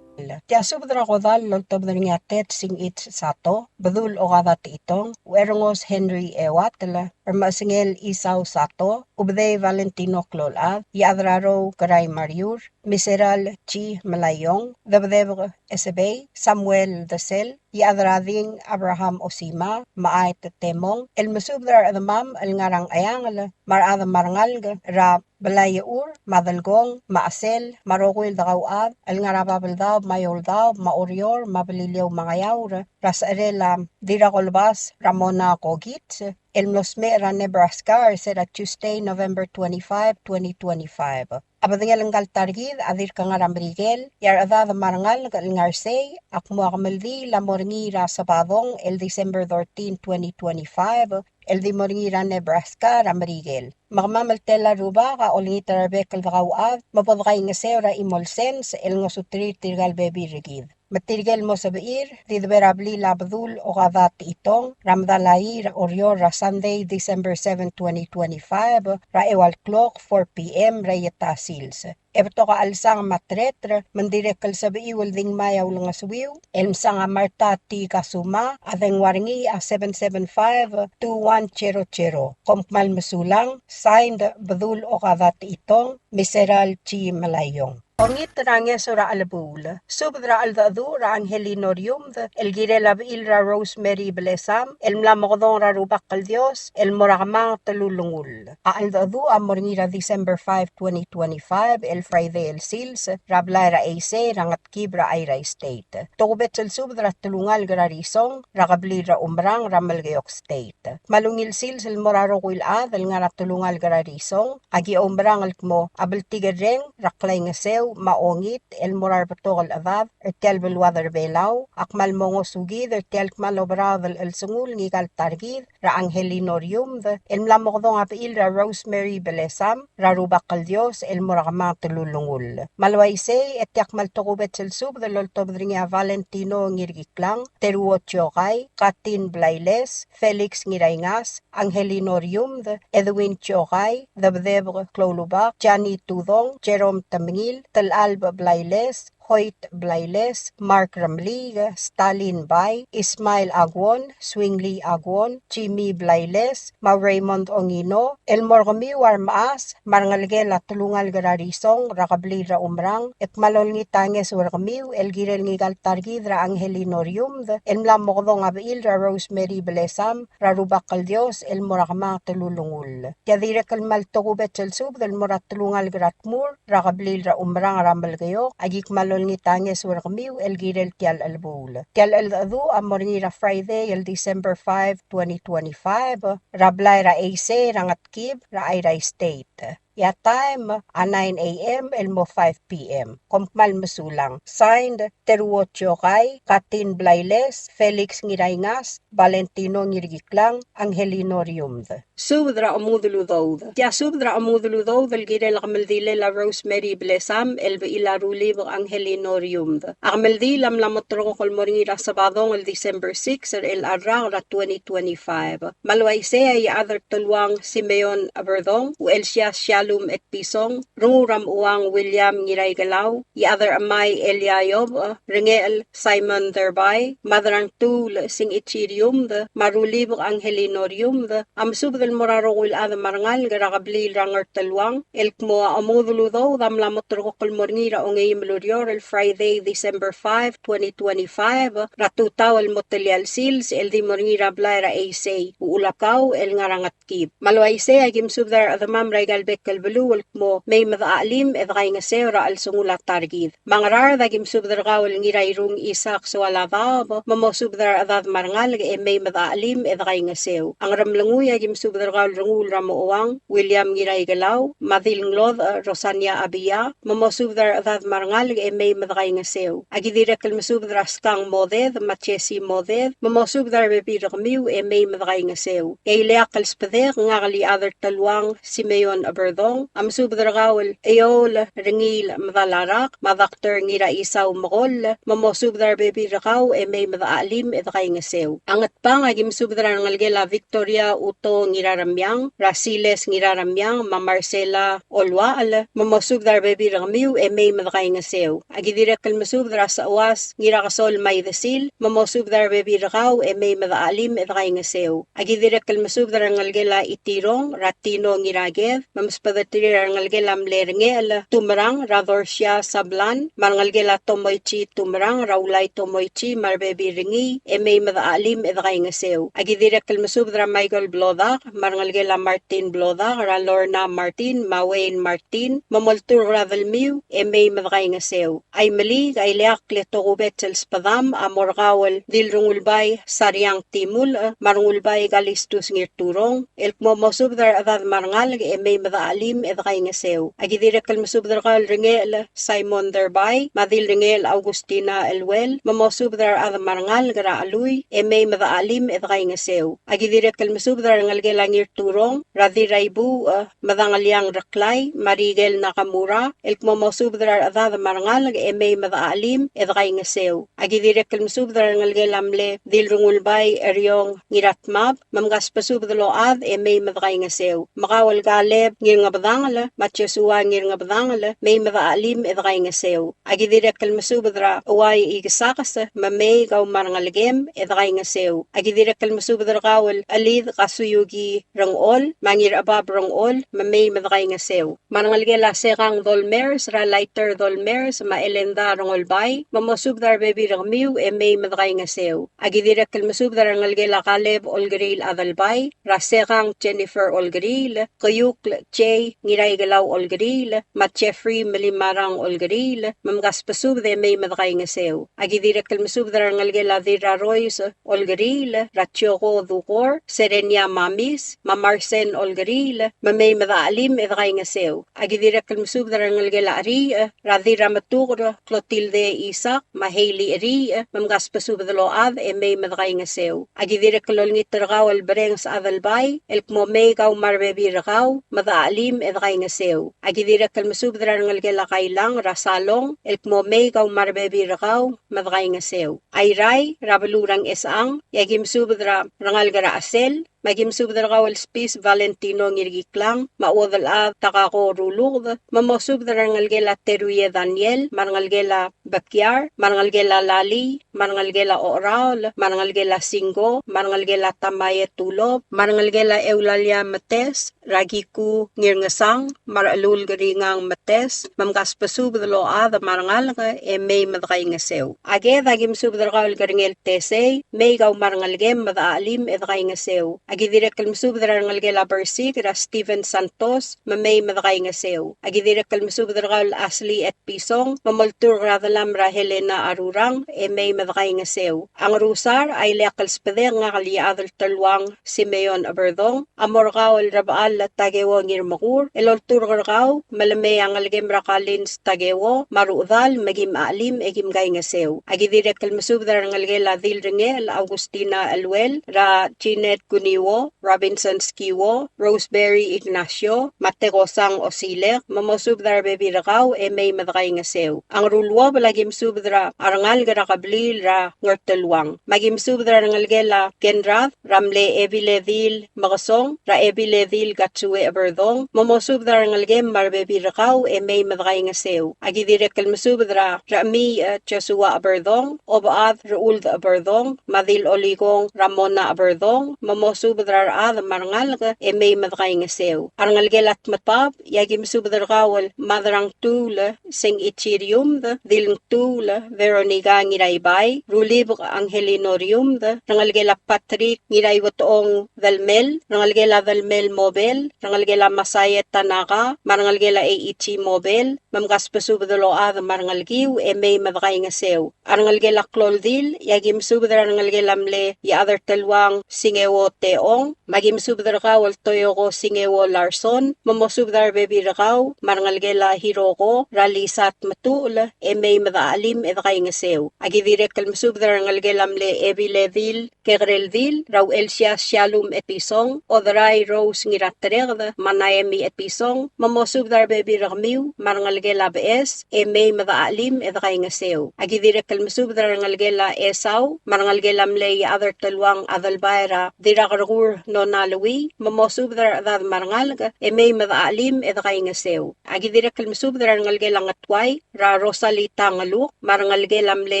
Tia subed er a kodall el oltobed er ngii a Ted Singich Sato, Bedul Okada Techitong, Uerngos Henry Ewatel, Remesengel Isau Sato, Ubedei Valentino Klolchad, Iechad er a Rou Kerai Mariur, Miseral Chi Melaiong, Debedebek Esebei, Samuel Desel, Iechad er a Ding Abraham Osima, me a Aet Temong, el mesubed er a rechedemam el ngar er a Ngcheangel, me a rechad me a rengalek er a Belaiechur, me a Delkong, me a Chesel, me a rokui el dekauchad el ngar er a Babeldaob, me a Eouldaob, me a Oreor, me a Beliliou, me a Ngeaur, er a secherel a Dirrakolbas Ramona Kokits, el mlo smecher er a Nebraska er se er a Tuesday, November twenty-five, twenty twenty-five. A bedengel ngka el ta er kid a dirk ngar er a Merikel, e a rechedad me a rengalek el ngar er sei a kmo a kemeldiil a mo er ngii er a Sabadong el December thirteen, twenty twenty-five, el di mo er ngii er a Nebraska er a Merikel. Me kemam el tela el rubak a olengit er a rebek el dekauchad me bo dekaingeseu er a chimo el sens el ngosuterir tirka el bebil er kid. Me tirke el mo sebechir, di debo er a blil a Bedul Okada Techitong, er a medal a ii er a Oreor er a Sunday, December seven, twenty twenty-five, er a eua el klok, four p.m., er a ieta sils. E betok a chelsang me a tereter, me ng dirrek el sebechiu el di ngmai a ulengesuiu, el msang a Marta T. Kasuma, a dengua er ngii a seven seven five two one zero zero. Kom kmal mesulang, signed, Bedul Okada Techitong, Miseral G. Melaiong. Ongit er a ngeso er a chelebuul. Subed er a cheldecheduch er a Angelino Riumd, el kirel a bechil er a Rosemary Blesam, el mla mokedong er a Rubak el Dios, el mo er a kemanget el ulengull. A cheldecheduch a mo er ngii er a December five, twenty twenty-five, el Friday el sils, er a blai er a Eisei er a Ngetkib er a Airai State. Tokubets el subed er a telungalek er a Risong, er a kebliil er a Umerang er a Melekeok State. Kmal ungil sils el mo er a rokui el chad el ngar er a telungalek er a Risong, a ki oumerang el kmo a bltikerreng er a klaingeseu me a ongit el mo er a rebetok el chedad er tia el beluad er Belau, a kmal mo ngosukid er tia el kmal oberaod el chelsengul ngika el ta er kid er a Angelino Riumd, el mla mokedong a bechil er a Rosemary Belesam, er a Rubak el Dios el mo er a kemanget el ulengull. Me a le uaisei, e tia kmal tokubets el subed el oltobed er ngii a Valentino Ngirkiklang, Teruo Tiokai, Katin Blailes, Felix Ngiraingas, Angelino Riumd, Edwin Tiokai, Debdebek Kloulubak, Jani Tudong, Jerome Temengil, Telalb Blailes, Hoyt Blailes, Mark Remeliik, Stalin Bai, Ismael Aguon, Swingli Aguon, Jimmy Blailes, me a Raymond Ongino, el mo er kemiu a remechas me a rengelekel a telungalek er a Risong er a kebliil er a Umerang, e kmal olengit a ngeso er kemiu el kirel ngika el ta er kid er a Angelino Riumd, el mla mokedong a bechil er a Rosemary Belesam, er a Rubak el Dios el mo er a kemanget el ulengull. Tia dirrek el kmal tokubets el subed el mo er a telungalek er a Tmur, er a kebliil er a Umerang er a Melekeok, a ki kmal olengit a ngeso er kemiu el kirel tia el chelebuul. Tia el cheldecheduch a mo er ngii er a Friday el December five, twenty twenty-five, er a blai er a Eisei er a Ngetkib er a Airai State. E a taem a nine a.m. el mo five p.m. Kom kmal mesulang. Signed, Teruo Tiokai, Katin Blailes, Felix Ngiraingas, Valentino Ngirkiklang, Angelino Riumd. Subed er a omudel udoud. Tia subed er a omudel udoud el kirel a kemeldilel a Rosemary Blesam el bechil a Rulibek Angelino Riumd. A kemeldiil a mla moterekokl el mo er ngii er a Sabadong el December six er chelecha el rak er a twenty twenty-five. Me a le uaisei a Iechad er Teluang Simeon Eberdong, Uchelsias Shallum Etpison, Rengul er a Mechuang William Ngiraikelau, Iechad er Chemai Elia Iobech, Rengechel Simon Derbai, Mad er a Ngtuul Singichi Riumd, me a Rulibek Angelino Riumd, a mesubed el mo er a rokui el chad me a rengalek er a kebliil er a Ngerteluang, el kmo a omudel udoud a mla moterekokl el mo er ngii er a ongeim el ureor el Friday, December five, twenty twenty-five, er a tutau el mo telia el sils, el di mo er ngii er a blai er a Eisei, Uchul a Kau, el ngar er a Ngetkib. Me a le uaisei a ki mesubed er a rechedemam er aika el bek el beluu el kmo mei me dechachelim e dekaingeseu er a chelsengul a ta er kid. Me a Ngaraard a ki mesubed er kau el Ngirairung Isaac Soaladaob, me mosubed er a rechedad me a rengalek e mei me dechachelim e dekaingeseu. A Ngeremlengui a ki mesubed er kau el Rengul er a Mochouang William Ngiraikelau, me a Dilnglodech Rosania Abia, me mosubed er a rechedad me a rengalek e mei me dekaingeseu. A ki dirrek el mesubed er a Skang Moded, me a Jesse Moded, me mosubed er a rebebil er kemiu e mei me dekaingeseu. E ileakl el sbedek, ngak el Iechad er Teluang Simeon Eberdong, a mesubed er kau el Eoul Rengiil Medalarak, me a Doctor Ngiraisau Mekoll, me mosubed er a rebebil er kau e mei me dechachelim e dekaingeseu. A Ngatpang a ki mesubed er a rengelekel a Victoria Uto Ngiraremiang, er a Siles Ngiraremiang, me a Marcela Oluachel, me mosubed er a rebebil er kemiu e mei me dekaingeseu. A ki dirrek el mesubed er a Sechuas Ngirakesol me a Idesil, me mosubed er a rebebil er kau e mei me dechachelim e dekaingeseu. A ki dirrek el mesubed er a rengelekel a Itirong, er a Tino Ngiraked, me msbedeterir a rengelekel a mle Rengechel Tumerang, er a Dorsia Sablan, me a rengelekel a Tomoichi Tumerang, er a Ulai Tomoichi, me a rebebil er ngii, e mei me dechachelim e dekaingeseu. A ki dirrek el mesubed er a Michael Blodak, me a rengelekel a Martin Blodak, er a Lorna Martin, me a Wayne Martin, me molturk er a delmiu, e mei me dekaingeseu. A Imeliik a ileakl e tokubets el sbedam a mo er kau el Dilrengulbai Sariang Timulch, me a Rengulbai Kalistus Ngirturong, el kmo mosubed er a rechedad me a rengalek e mei me dechachelim e dekaingeseu. A ki dirrek el mesubed er kau el Rengechel Simon Derbai, me a Dilrengechel Augustina Eluel, me mosubed er a rechad me a rengalek er a Chelui, e mei me dechachelim e dekaingeseu. A ki dirrek el mesubed er a rengelekel a Ngirturong, er a Dirraibuuch, Medangeliang Reklai, me a Rikel Nakamura, el kmo mosubed er a rechedad me a rengalek e mei me dechachelim e dekaingeseu. Aki dirrek el mesubed er a rengelekel a mle Dilrengulbai Eriong Ngiratmab, me mkasbesubed el ochad e mei me dekaingeseu. Me kau el Kaleb Ngirngebedangel, me a Joshua Ngirngebedangel, mei me dechachelim e dekaingeseu. Aki dirrek el mesubed er a Uai Ikesakes, me mei kau me a rengelekem e dekaingeseu. Aki dirrek el mesubed er kau el Chelid Kasuyuki Rengchol, me a Ngirchebab Rengchol, me mei me dekaingeseu. Me a rengelekel a Sekang Dolmers, er a Laiter Dolmers, me a Elenda Rengulbai, me mosubed er a rebebil er kemiu e mei me dekaingeseu. Aki dirrek el mesubed er a rengelekel a Kaleb Olkeriil Adelbai, er a Sekang Jennifer Olkeriil, Keiukl Jay Ngiraikelau Olkeriil, me a Jeffrey Melimarang Olkeriil, me mkasbesubed e mei me dekaingeseu. Aki dirrek el mesubed er a rengelekel a Dirrarois Olkeriil, er a Joko Dukor, Serenia Mamis, me a Marsen Olkeriil, me mei me dechachelim e dekaingeseu. Aki dirrek el mesubed er a rengelekel a Cheriich, er a Dirrametuker Clotilde Isaac, me a Hailey Cheriich, me mkasbesubed el ochad e mei me dekaingeseu. Aki dirrek el olengit er kau el Berenges Adelbai, el kmo mei kau me a rebebil er kau, me dechachelim e dekaingeseu. Aki dirrek el mesubed er a rengelekel a Kailang, er a Salong, el kmo mei kau me a rebebil er kau, me dekaingeseu. Airai, er a beluu er a Ngchesechang, e aki mesubed er a rengalek er a Chesel, me aki mesubed er kau el Spis Valentino Ngirkiklang, me a Uodelchad Takako Ruluked, me mosubed er a rengelekel a Teruie Daniel, me a rengelekel a Bekiar, me a rengelekel a Lali, me a rengelekel a Ocheraol, me a rengelekel a Singko, me a rengelekel a Tamae Tulop, me a rengelekel a Eulalia Metes, er a Kiku Ngirngesang, me a Rechelul Keringang Metes, me mkasbesubed el ochad me a rengalek e mei me dekaingeseu. A Ked, aki mesubed er kau el Kerengel Tesei, mei kau me a rengelekem me dechachelim e dekaingeseu. Aki dirrek el mesubed er a rengelekel a Bersik, er a Steven Santos, me mei me dekaingeseu. Aki dirrek el mesubed er kau el Ashley Etpison, me molturk er a delam er a Helena Arurang, e mei me dekaingeseu. A Ngerusar, a ileakl el sbedek ngak el Iechad el Teluang Simeon Eberdong, a mo er kau el Rebechall Takeo Ngirmekur, el olturk er kau, me le mei a ngelekem er a Kalins Takeo, me a ruchedal, me kim chachelim e kim kaingeseu. Aki dirrek el mesubed er a rengelekel a Dilrengechel Augustina Eluel, er a Jeanette Kuniwo, Robinson Skiwo, Roseberry Ignacio, me a Tekosang Osilek, me mosubed er a rebebil er kau e mei me dekaingeseu. A Ngeruluobel, aki mesubed er a rengalek er a kebliil er a Ngerteluang. Me aki mesubed er a rengelekel a Kenrad, er a mle Ebiledil Mekesong, er a Ebiledil Katsue Eberdong, me mosubed er a rengelekem me a rebebil er kau e mei me dekaingeseu. Aki dirrek el mesubed er a Rechemiich Joshua Eberdong, Obechad Rechuld Eberdong, me a Dil Olikong Ramona Eberdong, me mosubed er a rechad me a rengalek e mei me dekaingeseu. A rengelekel a Tmetbab, e aki mesubed er kau el Madrangtuul Sengichi Riumd, Dilngtuul Veronica Ngiraibai, Rulibek Angelino Riumd, rengelekel a Patrick Ngiraiwetong Delmel, rengelekel a Delmel Mobel, rengelekel a Masaiet Tanaka, me a rengelekel a Eiichi Mobel, me mkasbesubed el ochad me a rengelekiu e mei me dekaingeseu. A rengelekel a Kloldil, e aki mesubed er a rengelekel a mle Iechad er Teluang Singeo Teong, me aki mesubed er kau el Toyoko Singeo Larson, me mosubed er a rebebil er kau, me a rengelekel a Hiroko, er a Lisat Metuchel, e mei me dechachelim e dekaingeseu. Aki dirrek el mesubed er a rengelekel a mle Ebiledil Kekereldil, er a Uchelsias Shalum Etpison, Oderai Rose Ngiratereked, me a Naemi Etpison, me mosubed er a rebebil er kemiu, me a rengelekel a Beches, e mei me dechachelim e dekaingeseu. Aki dirrek el mesubed er a rengelekel a Esau, me a rengelekel a mle Iechad er Teluang Adelbai er a Dirrakerkur Nona Lui, me mosubed er a rechedad me a rengalek, e mei me dechachelim e dekaingeseu. Aki dirrek el mesubed er a rengelekel a Ngetuai, er a Rosalita Ngeluk, me a rengelekel a mle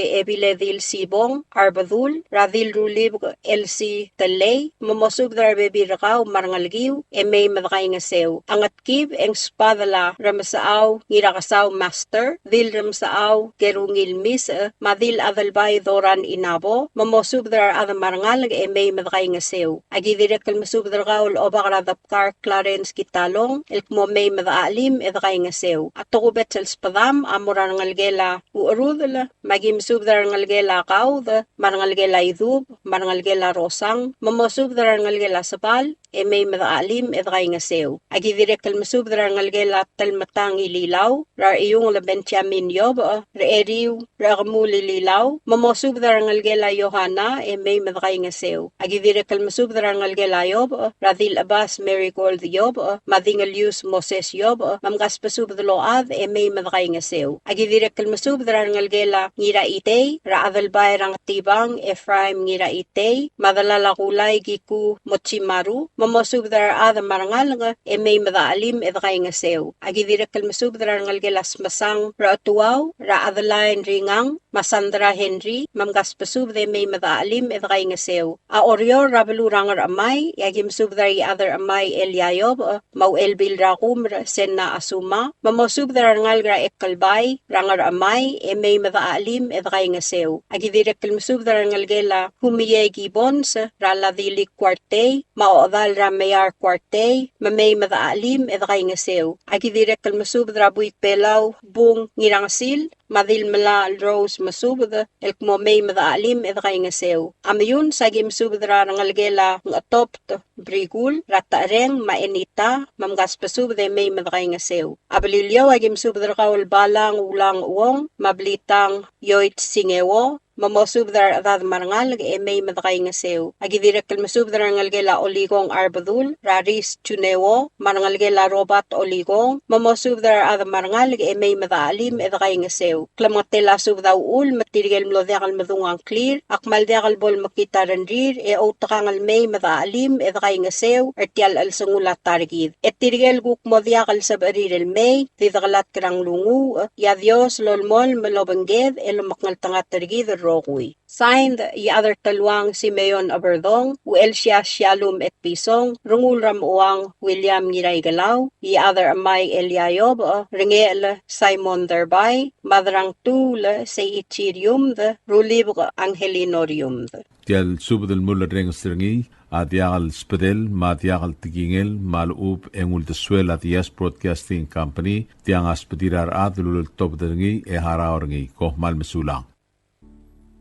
Ebiledil Sibong Arbedul, er a Dil Rulibek Elsie Telei, me mosubed er a rebebil er kau me a rengelekiu, e mei me dekaingeseu. A Ngetkib, e ng sbadel a Remesechau Ngirakesau Master, Dil Remesechau Kerungil Misech, me a Dil Adelbai Doran Inabo, me mosubed er a rechad me a rengalek e mei me dekaingeseu. Aki dirrek el mesubed er kau el Obak er a Debkar Clarence Kitalong, el kmo mei me dechachelim e dekaingeseu. A tokubets el sbedam a mo er a rengelekel a Ucherudel, me aki mesubed er a rengelekel a Kaud, me a rengelekel a Idub, me a rengelekel a Rosang, me mosubed er a rengelekel a Sebal, e mei me dechachelim e dekaingeseu. Aki dirrek el mesubed er a rengelekel a Telmetang Ililau, er a Rechiungel Benjamin Iobech, er a Eriu, er a Kemul Ililau, me mosubed er a rengelekel a Yohana, e mei me dekaingeseu. Aki dirrek el mesubed er a rengelekel a Iobech, er a Dilchebas Marigold Iobech, me a Dingelius Moses Iobech, me mkasbesubed el ochad, e mei me dekaingeseu. Aki dirrek el mesubed er a rengelekel a Ngiraitei, er a Adelbai er a Ngetibang, Ephraim Ngiraitei, me a delal a Kulai Kiku Mochimaru, me mosubed er a rechad me a rengalek, e mei me dechachelim e dekaingeseu. Aki dirrek el mesubed er a rengelekel a Smesang, er a Otuau, er a Adeline Ringang, me a Sandra Henry, me mkasbesubed e mei me dechachelim e dekaingeseu. A Oreor er a beluu er a Ngerchemai, e aki mesubed er a Iechad er a Chemai Elia Iobech, me a Uchelbil er a Kumer, Senna Asuma, me mosubed er a rengalek er a Ekelbai, er a Ngerchemai, e mei me dechachelim e dekaingeseu. Aki dirrek el mesubed er a rengelekel a Humiei Gibbons, er a Ladilik Kuartei, me a ochedal er a Meiar Kuartei, me mei me dechachelim e dekaingeseu. Aki dirrek el mesubed er a Buik Belau Bung Ngirangesil, me a Dilmelachel Rose Mesubed, el kmo mei me dechachelim e dekaingeseu. A Meyuns, aki mesubed er a rengelekel a Ngchetobt Brikul, er a Techereng, me a Enita, me mkasbesubed e mei me dekaingeseu. A Beliliou, aki mesubed er kau el Balang Ulang Uong, me a Blitang Yoit Singeo, me mosubed er a rechedad me a rengalek e mei me dekaingeseu. Aki dirrek el mesubed er a rengelekel a Olikong Arbedul, er a Ris Juneo, me a rengelekel a Robert Olikong, me mosubed er a rechad me a rengalek e mei me dechachelim e dekaingeseu. Klemengetel a subed a uchul me tirke el mlo diak el medung a ngklir, a kmal diak el bo lemekngit a rengrir, e outekangel mei me dechachelim e dekaingeseu er tia el chelsengul a ta er kid. E tirke el kuk mo diak el sebechir el mei, di dekelatk er a nglunguuch, e a Dios lolemolem el obengked e lomekngeltengat er kid el rokui. Signed, Iechad er a Teluang Simeon Oberdong, Uchelsias Shallum Etpison, Rengul er a Mechuang William Ngiraikelau, Iechad er a Chemai Elia Iobech, Rengechel Simon Derbai, Madrangtuul Seiichi Riumd, Rulibek Angelino Riumd. Tia el subed el mulerrenges er ngii a diak el sbedel me a diak el tekingel me a lechub e ng uldesuel a Diaz Broadcasting Company, tiang a sbedir a rechad el uleltobed er ngii e harau er ngii. Kom kmal mesulang.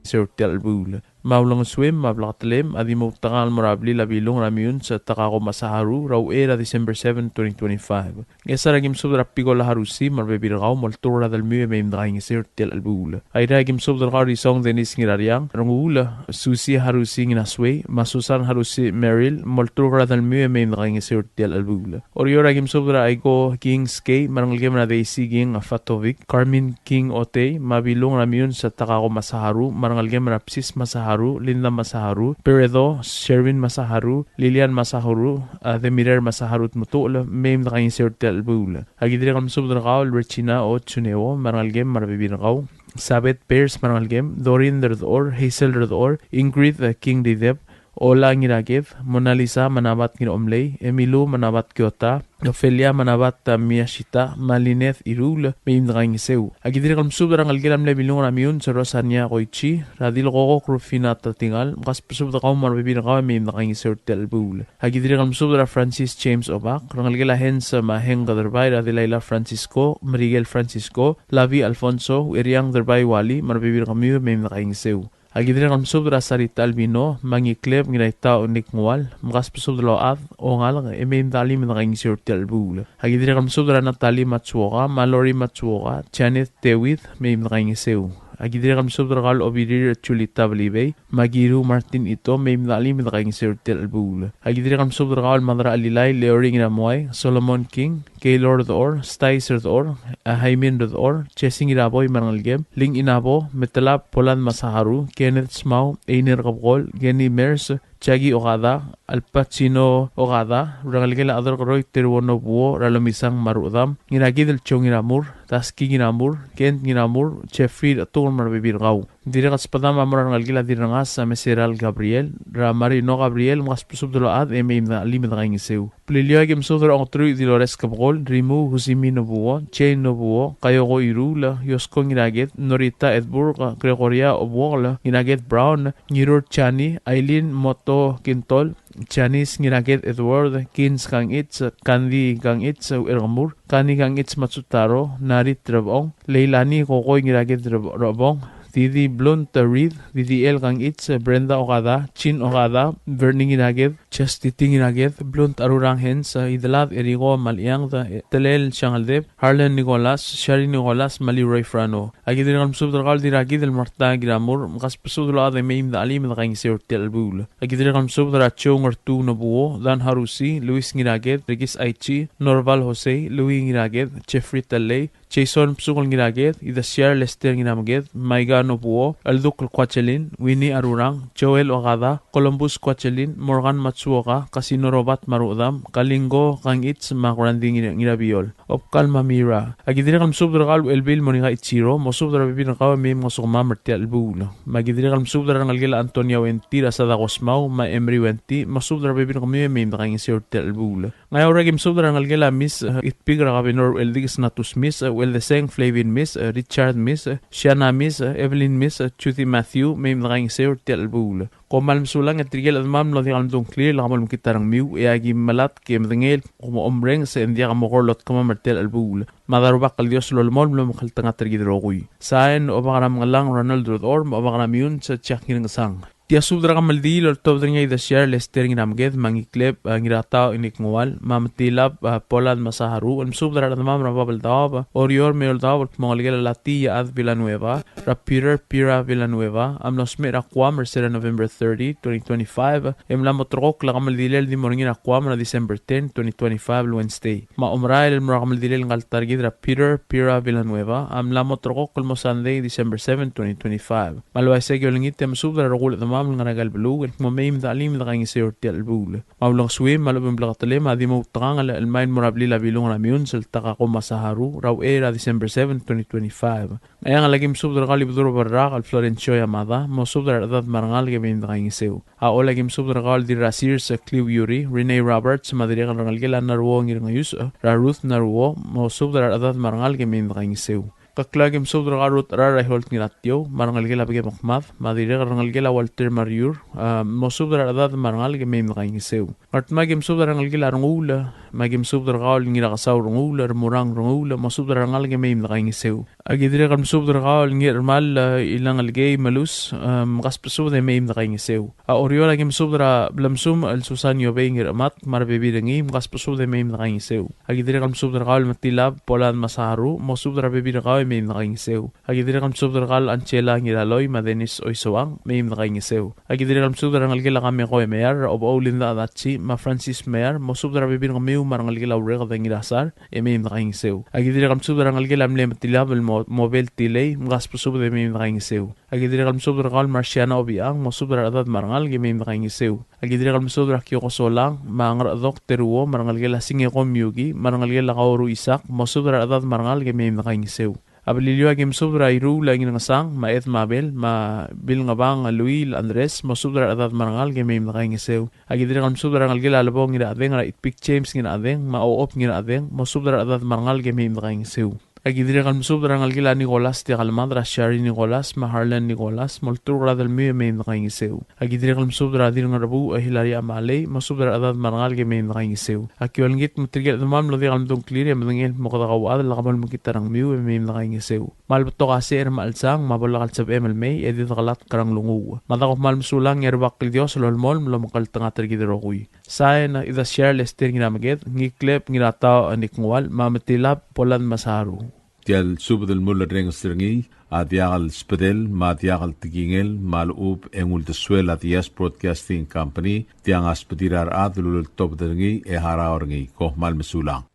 Ser tia el chelebuul. Me a ulengesuem me a bleketelem a di mo outekangel el mo er a blil a Bilung er a Meyuns Takako Masaharu er a uchei er a December seven, twenty twenty-five. Ngchesar a ki mesubed er a Pikola Harusi me a rebebil er kau, molturk er a delmiu e mei me dekaingeseu er tia el chelebuul. Airai a ki mesubed er kau er a Isong Dennis Ngirariang, Renguul Susi Harusi Nginasuei, me a Susan Harusi Merrill, molturk er a delmiu e mei me dekaingeseu er tia el chelebuul. Oreor a ki mesubed er a Aiko King Skei, me a rengelekem er a Daisy King Fatovic, Carmen King Otei, me a Bilung er a Meyuns Takako Masaharu, me a rengelekem er a Psis Masaharu, Linda Masaharu, Peredo, Sherwin Masaharu, Lilian Masaharu, a Demirer Masaharu Tmetuchl, mei me dekaingeseu er tia el chelebuul. A ki dirrek el mesubed er kau el Regina O. Tsuneo, me a rengelekem me a rebebil er kau, Sabeth Bears me a rengelekem, Doreen Derdechor, Hazel Derdechor, Ingrid, eh, King Dideb, Ola Ngiraked, Mona Lisa Manabat Ngiromlei, Emilu Manabat Kiota, Ofelia Manabat, eh, Miyashita, me a Lineth Iruul, mei me dekaingeseu. A ki dirrek el mesubed er a rengelekel a mle Bilung er a Meyuns Rosania Koichi, er a Dilkokok Rufina Tatingal, mkasbesubed er kau me a rebebil er kau e mei me dekaingeseu er tia el chelebuul. A ki dirrek el mesubed er a Francis James Obak, rengelekel a Hens me a Heng Kederbai, er a Delaila Francisco, Merikel Francisco, Lavi Alfonso, Eriang Derbai Wali, me a rebebil er kemiu e mei me dekaingeseu. A ki dirrek el mesubed er a Sarita Albino, me a Ngikleb Ngiraitau Nick Ngual, mkasbesubed el ochad, ongalek, e mei me dechelim e dekaingeseu er tia el chelebuul. A ki dirrek el mesubed er a Natalie Matsuoka, me a Lori Matsuoka, Janet Tewid, mei me dekaingeseu. A ki dirrek el mesubed er kau el Obirir Julita Belibei, me a Kiru Martin Ito, mei me dechelim e dekaingeseu er tia el chelebuul. A ki dirrek el mesubed er kau el Madrachelilai Leoring Iramuai, Solomon King, Keylor Dechor, Stais Dechor, a Haimin Dechor, Jesse Ngiraboi me a rengelekem, Ling Inabo, Metelab Poland Masaharu, Kenneth Smau, Einer Kebekol, Kenny Mers, Jackie Okada, Al Pacino Okada, rengelekel a Chederkeroi Teruo Nobuo, er a Lomisang me a Ruchedam, Ngirakidel Joe Ngiramur, Taski Ngiramur, Kent Ngiramur, Jeffrey Rechetuker me a rebebil er kau. Dirrek el sbedam a mo er a rengelekel a Dirrengas a Meseral Gabriel, er a Marino Gabriel, mkasbesubed el ochad e mei me dechelim e dekaingeseu. Beliliou a ki mesubed er a Ongeteruich Dilores Kebekol, Rimu Husimi Nobuo, Jane Nobuo, Kaioko Iruul, Yosko Ngiraked, Norita Edburg, Gregoria Obuokl, Ngiraked Brown, Ngirur Chani, Aileen Moto Kintol, Janice Ngiraked Edward, Kins Kangich, Kandi Kangich Erkemur, Kani Kangich Matsutaro, Narit Rebong, Leilani Kokoi Ngiraked Reb-, Rebong, Didi Blunt Reed, Didi El Kangichi, Brenda Okada, Chin Okada, Bernie Ngiraked, Chastity Ngiraked, Blunt Arurang Hens, Idelad Erigo Maliang, Telel Siangeldeb, Harlan Nicholas, Shari Nicholas, me a Leroy Frano. Aki dirrek el mesubed er kau el Dirrakidel Martha Ngiramur, mkasbesubed el ochad e mei me de chelim e de kaingeseu er tia el chelebuul. Aki dirrek el mesubed er a Joe Ngertu Nobuo, Dan Harusi, Luis Ngiraked, Rikis Aichi, Norval Jose, Louis Ngiraked, Jeffrey Tellei, Jason Bsukol Ngiraked, Idasiar Lester Ngirameked, Maiga Nobuo, Elduk el Kuachelin, Winnie Arurang, Joel Okada, Columbus Kuachelin, Morgan Matsuoka, Kasino Robert Maruodam, Kalingo Kangits, me a Kurandi Ngira-, Ngirabiol. Obkal me a Mira. Aki dirrek el mesubed er kau el Elbil Monika Ichiro, mosubed er a rebebil er kau e mei mngesukemam er tia el chelebuul. Me aki dirrek el mesubed er a rengelekel a Antonia Wenti, er a Sada Kosmau, me a Emery Wenti, mosubed er a rebebil er kemiu e mei me de kaingeseu er tia el chelebuul. Ngeaur, aki mesubed er a rengelekel a Miss, eh, Itpik er a Governor Eldikes Natus Miss, eh, Ueldeseng Flavin Miss, eh, Richard Miss, eh, Siana Miss, eh, Evelyn Miss, eh, Judy Matthew, mei me de kaingeseu er tia el chelebuul. Kom kmal mesulang e tirke el chedemam el mlo diak el mdung a ngklir, e lak bo lemekngit a rengmiu, e aki melatk e medengei el kmo omreng se ng diak a mo kora lotkemam er tia el chelebuul. Me a Rubak el Dios el olemolem el omekngeltengat er kid el rokui. Sain, Obak er a Mengellang Ronald Rudor, me a Obak er a Miun se Jack Ngirengesang. Tia subed er a kemeldiil el oltobed er ngii a Idasiar Lester Ngirameked, me a Ngikleb, eh, Ngiratau Inik Ngual, me a Metilab, eh, Poland Masaharu, el mesubed er a rechedemam er a Babeldaob, Oreor me a Eouldaob, el kmo ngelekel a Lati Iechad Villanueva, er a Peter Pira Villanueva, a mlo smecher er a Guam er se er a November thirty, twenty twenty-five, e mla mo terrekokl a kemeldilel el di mo er ngii er a Guam er a December ten, twenty twenty-five, el Wednesday. Me a omerael el mo er a kemeldilel ngka el ta er kid er a Peter Pira Villanueva, a mla mo terrekokl el mo Sunday, December seven, twenty twenty-five. Me a le uaisei e aki olengit e mesubed er a rokui el chedemam el ngar er aika el beluu, el kmo mei me de chelim e de kaingeseu er tia el chelebuul. Me a ulengesuim, me a lechub e ng bleketelem, a di mo outekangel el mei el mo er a blil a Bilung er a Miun, sel Takako Masaharu, er a uchei er a December seven, twenty twenty-five. Ngcheangel, aki mesubed er kau el Ibedul Berrak el Florencio Yamada, mosubed er a rechedad me a rengalek e mei me de kaingeseu. A Ollei, aki mesubed er kau el Dirrasir Sekliu Yuri, Renee Roberts, me a dirrek el rengelekel a Naruo Ngirngeus, er a Ruth Naruo, mosubed er a rechedad me a rengalek e mei me de kaingeseu. Keklau, aki mesubed er kau el Ruth Rara Iholt Ngiratiou, me a rengelekel a Bekebekmad, me a dirrek el rengelekel a Walter Mariur, a, mosubed er a rechedad me a rengalek e mei me de kaingeseu. Ngardmau, aki mesubed er a rengelekel a Renguul, me aki mesubed er kau el Ngirakesau Renguul, Remurang Renguul, mosubed er a rengalek e mei me de kaingeseu. Aki dirrek el mesubed er kau el Ngirchemal, e, Ilengelkei Melus, e, mkasbesubed e mei me de kaingeseu. A Oreor, aki mesubed er a Blemsum el Susan Iobei Ngirchemat, me a rebebil er ngii, mkasbesubed e mei me de kaingeseu. Aki dirrek el mesubed er kau el Metilab Poland Masaharu, mosubed er a rebebil er kau e mei me de kaingeseu. Aki dirrek el mesubed er kau el Angela Ngiraloi me a Dennis Oisoang, mei me de kaingeseu. Aki dirrek el mesubed er a rengelekel a Kameko Emear, Obechoul Linda Adachi, me a Francis Mear, mosubed er a rebebil er kemiu me a rengelekel a Ureked Ngirasar, e mei me de kaingeseu. Aki dirrek el mesubed er a rengelekel a mle Metilab el mo, Mobel Tilei, mkasbesubed e mei me de kaingeseu. Aki dirrek el mesubed er kau el Marciana Obichang, mosubed er a rechedad me a rengalek e mei me de kaingeseu. Aki dirrek el mesubed er a Kioko Solang, me a Ngerchedok Teruo, me a rengelekel a Singeko Miuki, me a rengelekel a Kaoru Isak, mosubed er a rechedad me a rengalek e mei me de kaingeseu. A Beliliou, aki mesubed er a Iruul a Ngirngesang, me a Ed Mabel, me a Bilngebang Luil Andres, mosubed er a rechedad me a rengalek e mei me de kaingeseu. Aki dirrek el mesubed er a rengelekel a Lebong Ngirachedeng, er a Itpik James Ngirachedeng, me a Ochob Ngirachedeng, mosubed er a rechedad me a rengalek e mei me de kaingeseu. Aki dirrek el mesubed er a rengelekel a Nicholas Diakalmad, er a Shari Nicholas, me a Harlan Nicholas, molturk er a delmiu e mei me de kaingeseu. Aki dirrek el mesubed er a Dirngerbuuch, e, Hilaria Malei, mosubed er a rechedad me a rengalek e mei me de kaingeseu. Aki olengit me tirke el chedemam el mlo diak el mdung a ngklir e medengei el kmo kede kauchad el lak bo lemekngit a rengmiu e mei me de kaingeseu. Me a le betok a secher me a chelsang, me a bo lak el sebechem el mei, e di dekelatk er a nglunguuch. Me a dako kmal mesulang e a Rubak el Dios el olemolem el omekngeltengat er kid el rokui. Sain, Idasiar Lester Ngirameked, Ngikleb Ngirataoch Nikngual, me a Metilab Poland Masaru. Tia el subed el mulerrenges er ngii a diak el sbedel me a diak el tekingel me a lechub e ng uldesuel a Diaz Broadcasting Company, tiang a sbedir a rechad el uleltobed er ngii e harau er ngii. Kom kmal mesulang.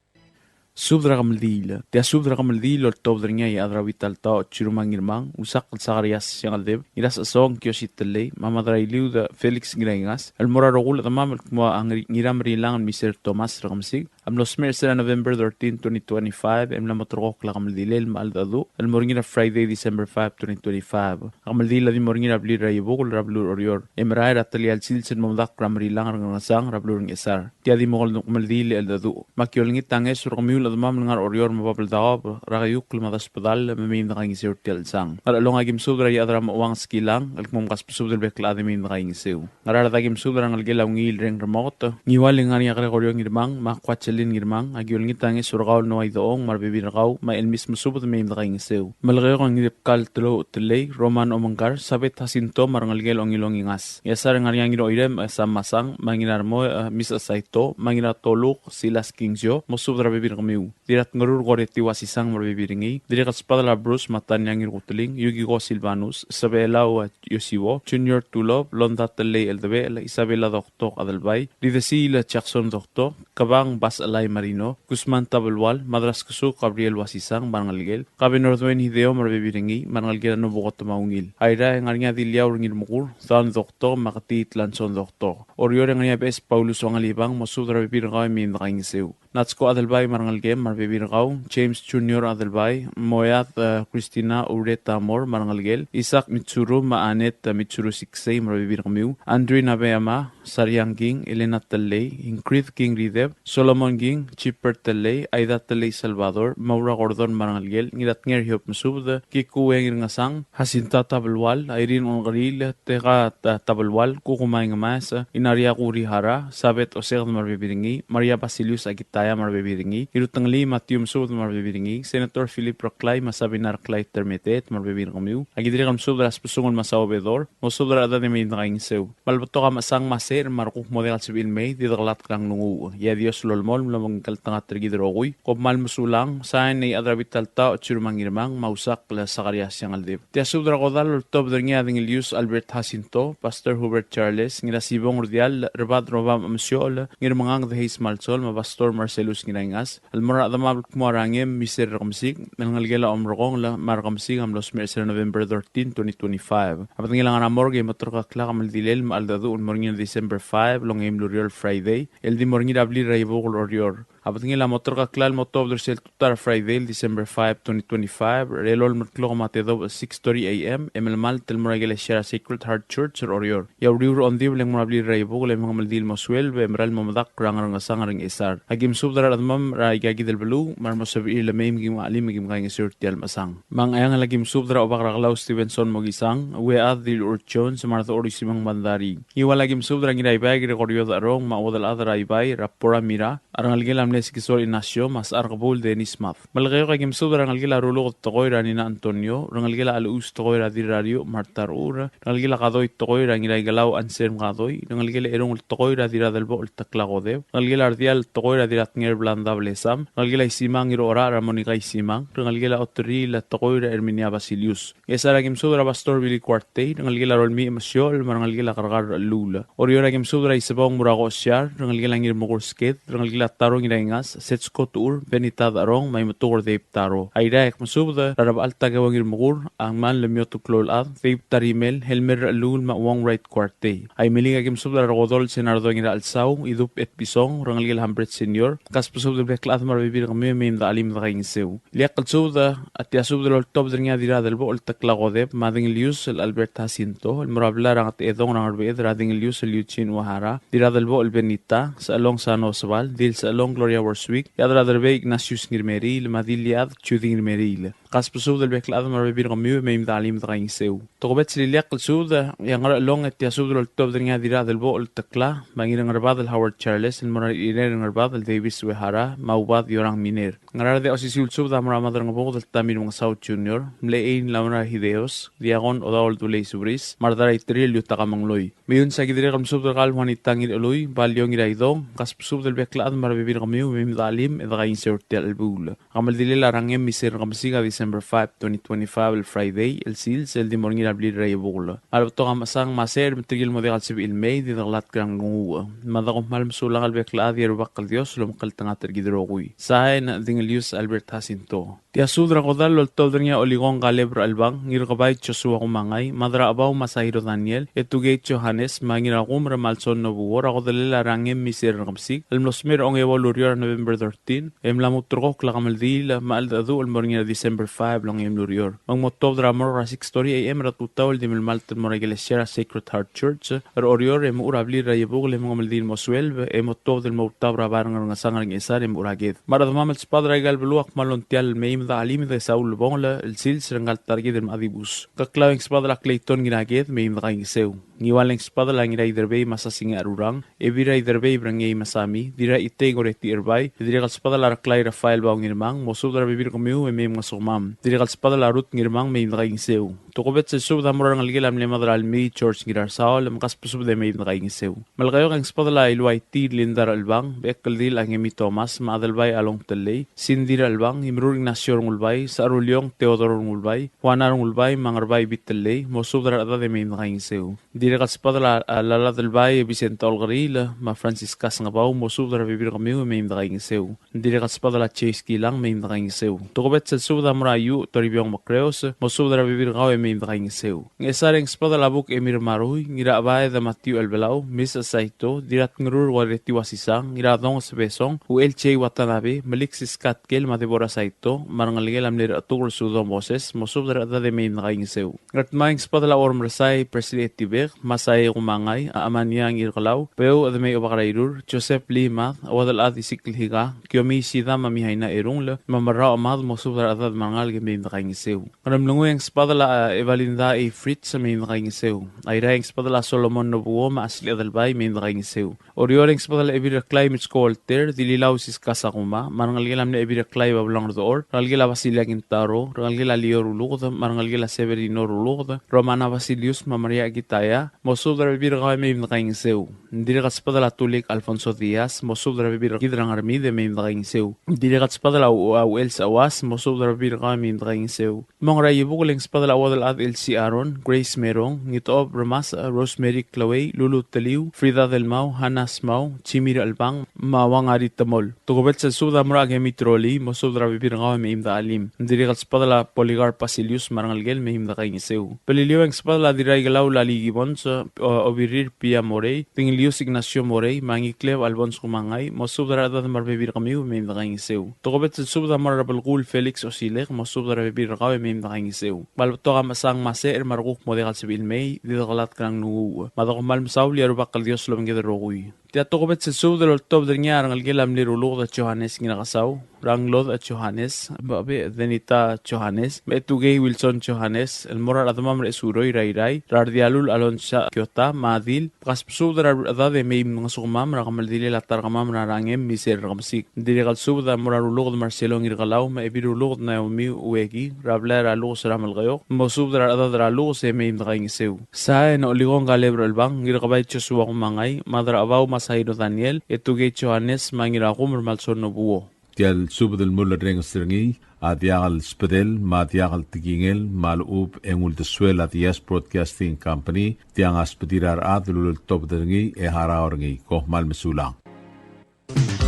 Subed er a kemeldiil. Tia subed er a kemeldiil el oltobed er ngii a Iechad er a Witaltaoch Chirumang Ngirmang, Usakl Sakarias Siangeldeb, Ngirasechesong Kiosi Tellei, me a Madrailiud Felix Ngiraingas, el mo er a rokui el chedemam el kmo a Ngir-, Ngiramerilang el Miser Thomas Rekemesik, a mlo smecher er sel November thirteen, twenty twenty-five, e mla mo terrekokl a kemeldilel me a cheldecheduch el mo er ngii er a Friday, December five, twenty twenty-five. A kemeldiil a di mo er ngii er a blil er a Iebukel er a beluu er Oreor, e merael er a telia el sils el mo medakl er a Merilang er a Ngerngesang er a beluu er Ngchesar. Tia di mo kemeldiil el cheldecheduch. Me aki olengit a ngeso er kemiu el chedemam el ngar er a Oreor me a Babeldaob, er a Keiukl me a Desbedall, me mei me dekaingeseu er tia el chelsang. Ngerchelong a ki mesubed er a Iechad er a Mechuang Skilang, el kmo mkasbesubed el bek el chad e mei me dekaingeseu. Ngaraard a ki mesubed er a rengelekel a Ungil Reng Remoket, Ngiwal e ng ngar er ngii a Gregorio Ngirmang, me a Kuachelin Ngirmang, a ki olengit a Ngesurekau el Noah Idechong, me a rebebil er kau, me a Elmis, mesubed e mei me dekaingeseu. Melekeok a Ngiribkal Telou Telei, Roman Omengkar, Sabet Jacinto, me a rengelekel Ongilong Ingas. Ngchesar e ng ngar er ngii a Ngiroirem, e, Sam Masang, me a Ngirarmoi, e, Mis Saito, me a Ngiratoluk, Silas Kingsio, mosubed er a rebebil er kemiu. Dirratngerur Goreti Uasisang me a rebebil er ngii, dirrek el sbadel a Bruce me a Tania Ngirkuteling, Yukiko Silvanus, Sebelau, e, Yosiwo, Junior Tulop, Londa Telei Eldebechel, Isabela Doktok Adelbai, Ridesiil Jackson Doktok, Kebang Bas Elai Marino, Guzman Tabelual, Madraskesuk Gabriel Uasisang me a rengelekel, Kabenor Dwayne Hideo me a rebebil er ngii, me a rengelekel a Nobuko Temaungil. Airai e ng ngar er ngii a Diliaur Ngirmekur, Don Doktok, me a Ketii Tlanson Doktok. Oreor e ng ngar er ngii a Beches Paulus Ongalibang, mosubed er a rebebil er kau e mei me dekaingeseu. Natsko Adelbai me a rengelekem me a rebebil er kau, James Junior Adelbai, Moead, e, Christina Ureta Mor me a rengelekel, Isaac Mitsuru me a Annette, e, Mitsuru Siksei me a rebebil er kemiu, Andrew Nabeyama, Sariang King, Elena Telei, Ingrid King Rideb, Solomon King, Chipper Telei, Aida Telei Salvador, Maura Gordon me a rengelekel, Ngiratnger Hiob, mesubed, Kikueng Irngesang, Jacinta Tabelual, Irene Ongeriil, Teka Ta-, Tabelual, Kukumai Ngemaes, Inaria Kurihara, Sabet Oseked me a rebebil er ngii, Maria Basilius Akitaya me a rebebil er ngii, Irutengelii Matthew, mesubed me a rebebil er ngii, Senator Philip Reklai me a Sabina Reklai Termeteet me a rebebil er kemiu, a ki dirrek el mesubed er a Sbesungel me a Saubedor, mosubed er a rechedad e mei me dekaingeseu. Me a le betok a mechesang me a secher me a rekuk mo diak el sebechir el mei, di dekelatk er a nglunguuch. E a Dios a lolemolem el omekngeltengat er kid el rokui. Kom kmal mesulang, sain e a Iechad er a Bita el Taoch Churum Ngirmang, me a Usakl Sakarias Iangeldeb. Tia subed er a kodall el oltobed er ngii a Dingelius Albert Jacinto, Pastor Hubert Charles, Ngirasibong Rdiall, Rebad Robam Mesiochel, Ngirmengang Dheis Malsol, me a Pastor Marcelus Ngiraingas, el mo er a chedemam el kmo a Rangem Miser Rekemesik, el ngelekel a Omrekongel me a Rekemesik a mlo smecher er a November thirteen, twenty twenty-five. A bedengel a ngar er a morgue e mo terkakl a kemeldilel me a cheldecheduch el mo er ngii er a December five, el ongeim el ureor, Friday, el di mo er ngii er a blil er a Iebukel er Oreor. A bedengel a mo terkakl el mo tuobed er sel tutau er a Friday el December five, twenty twenty-five, er a elolem el klok me a tedobech, six thirty A M, e melemalt el mo er a ikelesia er a Sacred Heart Church er Oreor. E a uriul er a ongdibel e ng mo er a blil er a Iebukel e mengemeldiil el mo sueleb e merael el mo medakl er a Ngerngesang er a Ngchesar. A ki mesubed er a rechedemam er aika kid el beluu me a re mo sebechir el mei me kim chelim me kim kaingeseu er tia el mechesang. Me a Ngcheangel a ki mesubed er a Obak er a Kelau Stevenson Mokisang, Uead Dilur Jones, me a Rdechor Isimang Bandarii. Ngiwal a ki mesubed er a Ngiraibai Gregorio Decherong, me a Uodelchad er a Ibai er a Pora Mira, a rengelekel a mle Sikisol Ignacio, me a Secharkebuul Dennis Mad. Melekeok a ki mesubed er a rengelekel a Ruluked Tekoi er a Nina Antonio, rengelekel a Chelechuus Tekoi er a Dirrariuch Martha Rechur, rengelekel a Kadoi Tekoi er a Ngiraikelau Anselm Kadoi, rengelekel a Erungel Tekoi er a Dirradelbochel Tekla Kodeb, rengelekel a Rdiall Tekoi er a Dirratnger Blanda Blesam, rengelekel a Isimang Irocherachel er a Monica Isimang, rengelekel a Oteriil Tekoi er a Herminia Basilius. Ngchesar a ki mesubed er a Pastor Billy Kuartei, rengelekel a Rolmii Mesiochel, me a rengelekel a Kerkar er a Chelluul. Oreor a ki mesubed er a Isebong Murako Siar, rengelekel a Ngirmekur Sked, rengelekel a Taro Ngiraingas, Setsko Tuur, Benita Decherong, me a Imetuker Dave Taro. Airai e ki mesubed er a Rebechall Takeo Ngirmekur, a Ngmal Lemiotu Kloulechad, Dave Tarimel, Helmer er a Chelluul, me a Uong Wright Kuartei. A Imeliik a ki mesubed er a Rekodol Senardo Ngirachelsau, Idub Etpison, rengelekel a Hambret Senior, kasbesubed el bek el chad me a rebebil er kemiu e mei me dechelim e dekaingeseu. Ileakl el subed, a tia subed el oltobed er ngii a Dirradelbochel Tekla Kodeb, me a Dingelius el Albert Jacinto, el mo er a blai er a Ngetechedong er a Ngerbeched er a Dingelius el Eugene Uehara, Dirradelbochel Benita, Sechelong Sano Sebal, Dil Sechelong Gloria Worswick, Iechad er a Derbei Ignatius Ngirmeriil, me a Dil Iechad Judy Ngirmeriil. Kasbesubed el bek el chad me a rebebil er kemiu e mei me dechelim e dekaingeseu. Tokubets el ileakl el subed, e a Ngerchelong e tia subed el oltobed er ngii a Dirradelbochel Tekla, me a Ngirngerbadel Howard Charles, el mo er a Irei er a Ngerbadel Davis Uehara, me a Ubad Yorang Miner. Ngaraard e a osisiu el subed a mo er a Madrangebuked el Tamir Mengesau Junior, Mlechei Laura Hideos, Diakon Odaol Dulei Subris, me a Rdaraiterir el Yutaka Mengloi. Meiuns a ki dirrek el mesubed er kau Juanita Ngirchelui, Balio Ngiraidong, kasbesubed el bek el chad me a rebebil er kemiu e mei me dechelim e dekaingeseu er tia el chelebuul. A kemeldilel a Rangem Miser Rekemesik a December five, twenty twenty-five, el Friday, el sils, el di mo er ngii er a blil er a Iebukel. Me a le betok a mechesang me a secher me tirke el mo diak el sebechir el mei, di dekelatk er a nglunguuch. Me a da kom kmal mesulang el bek el chad e a Rubak el Dios a lomekngeltengat er kid el rokui. Sain, Dingelius Albert Jacinto. Tia subed er a kodall el oltobed er ngii a Olikong Kaleb er a Chelbang, Ngirkebai Joshua Kumangai, Madrachebau Masahiro Daniel, Etukei Johannes, me a Ngirakumer Malson Nobuo, er a kodellel a Rangem Miser Rekemesik, el mlo smecher er a ongeua el ureor er a November thirteen, e mla mo ulterekokl a kemeldiil me a cheldecheduch el mo er ngii er a December five el ongeim el ureor. Me ng mo tuobed er a morgue er a six thirty A M er a tutau el di melemalt el mo er a ikelesia er a Sacred Heart Church er Oreor, e mochu er a blil er a Iebukel e mengemeldiil el mo sueleb, e mo tuobed el mo outab er a bai er a Ngerngesang er a Ngchesar e mochu er a ked. Me a rechedemam el sbadel er aika el beluu a kmal ongtiall el mei me de chelim e de saul el bongel el sils er ngka el ta er kid el mla dibus. Ngkeklau e ng sbadel a Clayton Ngiraked, mei me de kaingeseu. Ngiwal e ng sbadel a Ngiraiderbei me a Sasingech Rurang, Ebil er a Iderbei Brengei Masami, Dirrachitei Ngoreti Erbai, e dirrek el sbadel a Reklai Rafael Bao Ngirmang, mosubed er a rebebil er kemiu e mei mngesukemam. Dirrek el sbadel a Ruth Ngirmang, mei me de kaingeseu. Tokubets el subed a mo er a rengelekel a mle Madralmii George Ngirarsaol, me kasbesubed e mei me de kaingeseu. Melekeok e ng sbadel a Iluaitii Linda Rechelbang, Bechekeldil a Ngemi Thomas, me a Adelbai Along Tellei, Cindy Rechelbang, Imerur Ignacio Rengulbai, Saruliong Teodoro Rengulbai, Juana Rengulbai, me a Ngerbai Bitellei, mosubed er a rechedad e mei me de kaingeseu. Dirrek el sbadel a, a, Laladelbai Vicenta Olkeriil, me a Francisca Sengebau, mosubed er a rebebil er kemiu e mei me de kaingeseu. Dirrek el sbadel a Chase Kilang, mei me de kaingeseu. Tokubets el subed a mo er a Iuch Toribiong Mekreos, mosubed er a rebebil er kau e mei me de kaingeseu. Ngchesar e ng sbadel a Buk Emir Marui, Ngirachebaed Matthew Elbelau, Miss Saito, Diratngerur Wareti Wasisang, Ngiradong Sebesong, Uchel Jay Watanabe, Melik Siskatkel, me a Deborah Saito, me a rengelekel a mle Rechetuker Sudo Moses, mosubed er a rechedad e mei me de kaingeseu. Ngardmau e ng sbadel a Ormersai Presley Etibek, Masai Kumangai, a Amania Ngirkelau, Peu Edemei Obak er a Irur, Joseph Lee Mad, Uodelchad Isikl Hika, Kiomi Sida me a Mihaina Erungel, me a Merrau Mad, mosubed er a rechedad me a rengalek e mei me de kaingeseu. Ngeremlengui e ng sbadel a, a, Evalinda A. Fritz, mei me de kaingeseu. Airai e ng sbadel a Solomon Nobuo me a Asli Adelbai, mei me de kaingeseu. Oreor e ng sbadel a Ebil Reklai Mitsko Walter, Dililau Siska Sakuma, me a rengelekel a mle Ebil Reklai Bablong Rdechor, rengelekel a Basilia Kintaro, rengelekel a Leo Ruluked, me a rengelekel a Severino Ruluked, Romana Basilius, me a Maria Kitaya, mosubed er a rebebil er kau e mei me de kaingeseu. Ng dirrek el sbadel a Tulik Alfonso Diaz, mosubed er a rebebil er kid er a Ngermid e mei me de kaingeseu. Ng dirrek el sbadel a U-, a Uchel Sauas, mosubed er a rebebil er kau e mei me de kaingeseu. Mong er a Iebukel e ng sbadel a Uodelchad Elsie Aaron, Grace Merong, Ngitob Remas, Rosemary Chloe, Lulu Teliu, Frida Delmau, Hannah Smau, Jimmy Rechelbang, me a Wangari Temol. Tokubets el subed a mo er a Kemi Troli, mosubed er a rebebil er kau e mei me de chelim. Ng dirrek el sbadel a Polycarp Basilius me a rengelekel, mei me de kaingeseu. Beliliou e ng sbadel a Dirraikelau Lali Gibbons, o-, Obirir Pia Morei, Dingelius Ignacio Morei, me a Ngikleb Alfonso Kumangai, mosubed er a rechedad me a rebebil er kemiu e mei me de kaingeseu. Tokubets el subed a mo er a Rebelkuul Felix Osilek, mosubed er a rebebil er kau e mei me de kaingeseu. Kmal betok a mechesang me a secher me a rekuk mo diak el sebechir el mei, di dekelatk er a nglunguuch. Me a dekmal mesaul e a Rubak el Dios lobengked el rokui. Tia tokubets el subed el oltobed er ngii a rengelekel a mle Ruluked Johannes Ngirakesau, Ranglod Johannes, Babe Denita Johannes, me a Etukei Wilson Johannes, el mo er a rechedemam er a Esuroi er a Irrai, er a Rdialul Alonsa Kiota, me a Dil, kasbesubed er a rechedad e mei mngesukemam er a kemeldilel a ta er kemam er a Rangem Miser Rekemesik. Ng dirrek el subed a mo er a Ruluked Marcelo Ngirkelau, me a Ebil Ruluked Naomi Ueki, er a blai er a Lukes er a Melekeok, mosubed er a rechedad er a Lukes e mei me de kaingeseu. Sae, Olikong Kaleb er a Chelbang, Ngirkebai Joshua Kumangai, Madrachebau Masahiro Daniel, Etukei Johannes, me a Ngirakumer Malson Nobuo. Tia el subed el mulerrenges er ngii a diak el sbedel me a diak el tekingel me a lechub e ng uldesuel a Diaz Broadcasting Company, tiang a sbedir a rechad el uleltobed er ngii e harau er ngii. Kom kmal mesulang.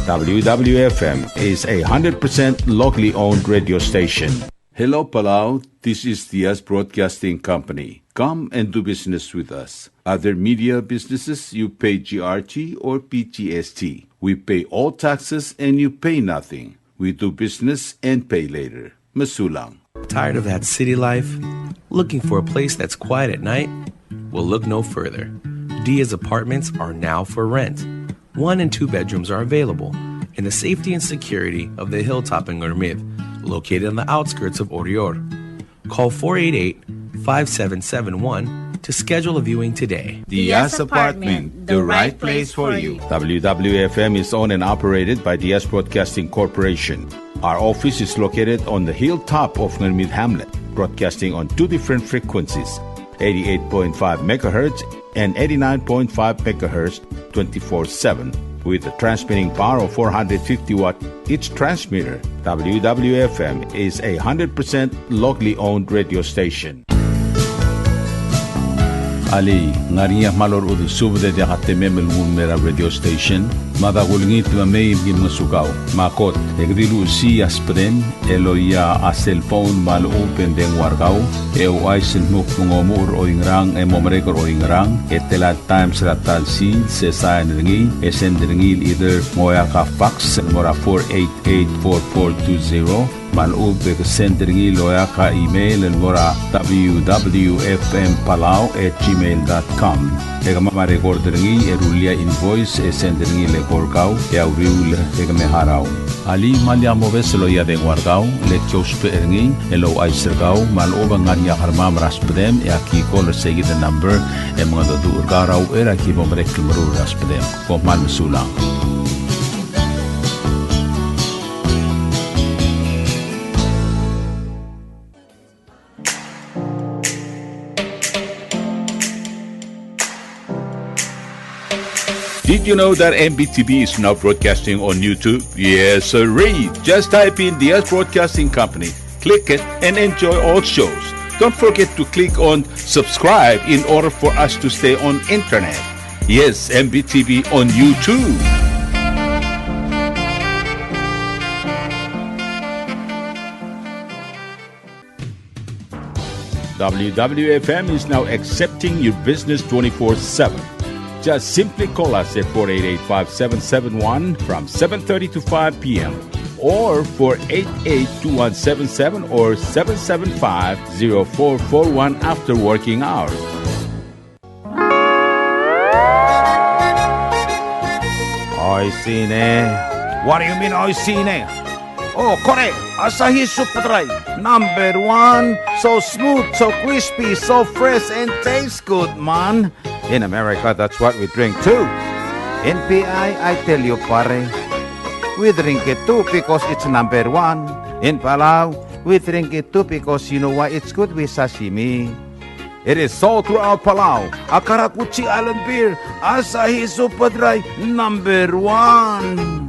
W W F M is a hundred percent locally owned radio station. Hello, Palau. This is Diaz Broadcasting Company. Come and do business with us. Other media businesses, you pay G R T or P G S T. We pay all taxes and you pay nothing. We do business and pay later. Mesulang. Tired of that city life? Looking for a place that's quiet at night? Well, look no further. Diaz Apartments are now for rent. One and two bedrooms are available in the safety and security of the hilltop in Ngermid, located on the outskirts of Oreor. Call four eight eight, five seven seven one to schedule a viewing today. Diaz Apartment, the right place for you. W W F M is owned and operated by Diaz Broadcasting Corporation. Our office is located on the hilltop of Ngermid Hamlet, broadcasting on two different frequencies, eighty-eight point five megahertz and eighty-nine point five megahertz, twenty-four seven, with a transmitting power of four hundred fifty watt each transmitter. W W F M is a hundred percent locally owned radio station. Alii, ng ngar er ngii a kmal orechudel subed e diak a temem el nguu el mei er a radio station? Mada kulengit me mei me ki ngosukau. Me a kot, e ke di luchesii a subedem el oia a cellphone me a lechub e ng dengua er kau, e ouchais el dmu kmo ng omuchel er oingerang e mo merek er oingerang, e tela el times er a ta el sils, e sain er ngii, e send er ngii el either ng oeak a fax el mo er a four eight eight four four two zero, me a lechub e ke send er ngii el oeak a email el mo er a W W F M Palau at gmail dot com. E kemam a record er ngii e rullii a invoice e send er ngii el eko er kau e a uriul e ke me harau. Alii, me lak mobes el oia dengua er kau, le ki ousbech er ngii el ouchais er kau me a lechub e ng ngar er ngii a kermam er a subedem e aki call er seikid el number e mengedecheduch er kau er a uchei er a ki bo merek el meruul er a subedem. Kom kmal mesulang. Did you know that M B T V is now broadcasting on YouTube? Yes, sirree. Just type in Diaz Broadcasting Company, click it, and enjoy all shows. Don't forget to click on subscribe in order for us to stay on internet. Yes, M B T V on YouTube. W W F M is now accepting your business twenty-four seven. Just simply call us at four eight eight, five seven seven one from seven thirty to five p m, or four eight eight, two one seven seven or seven seven five, zero four four one after working hours. Oishii ne. What do you mean, oishii ne? Oh, kore, Asahi Super Dry, number one. So smooth, so crispy, so fresh, and tastes good, man. In America, that's what we drink too. In P I, I tell you, pare, we drink it too because it's number one. In Palau, we drink it too because you know why? It's good with sashimi. It is sold throughout Palau. A karakuchi island beer, Asahi Super Dry, number one.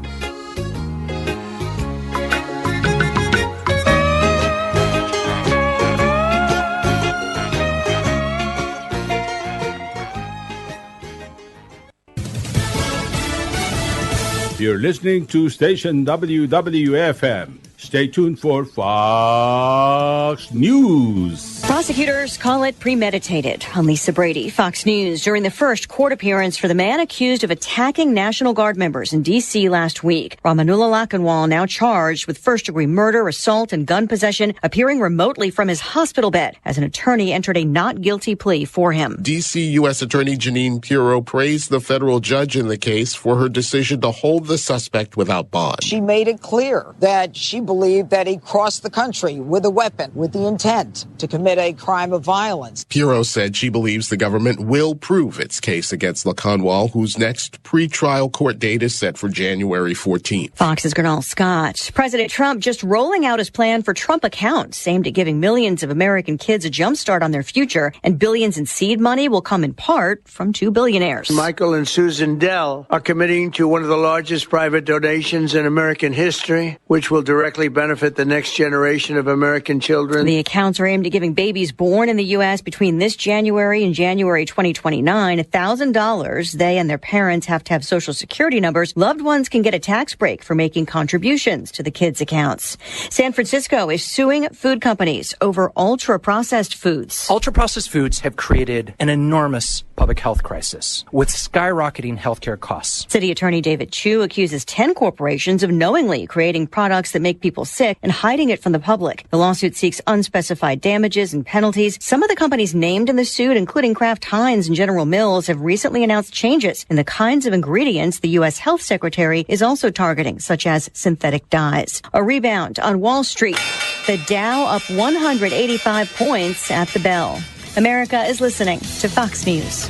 You're listening to station W W F M. Stay tuned for Fox News. Prosecutors call it premeditated. I'm Lisa Brady, Fox News, during the first court appearance for the man accused of attacking National Guard members in D C last week. Rahmanullah Lakhanwal now charged with first-degree murder, assault, and gun possession, appearing remotely from his hospital bed as an attorney entered a not guilty plea for him. D C U S Attorney Jeanine Pirro praised the federal judge in the case for her decision to hold the suspect without bond. She made it clear that she believed that he crossed the country with a weapon with the intent to commit a crime of violence. Pirro said she believes the government will prove its case against Lakhanwal, whose next pretrial court date is set for January fourteenth. Fox's Gurnal Scott. President Trump just rolling out his plan for Trump accounts aimed at giving millions of American kids a jumpstart on their future, and billions in seed money will come in part from two billionaires. Michael and Susan Dell are committing to one of the largest private donations in American history, which will directly benefit the next generation of American children. The accounts are aimed at giving babies born in the U S between this January and January twenty twenty-nine a thousand dollars. They and their parents have to have Social Security numbers. Loved ones can get a tax break for making contributions to the kids' accounts. San Francisco is suing food companies over ultra-processed foods. Ultra-processed foods have created an enormous public health crisis with skyrocketing healthcare costs. City Attorney David Chiu accuses ten corporations of knowingly creating products that make people sick and hiding it from the public. The lawsuit seeks unspecified damages and penalties. Some of the companies named in the suit, including Kraft Heinz and General Mills, have recently announced changes in the kinds of ingredients the U S health secretary is also targeting, such as synthetic dyes. A rebound on Wall Street. The Dow up one hundred eighty-five points at the bell. America is listening to Fox News.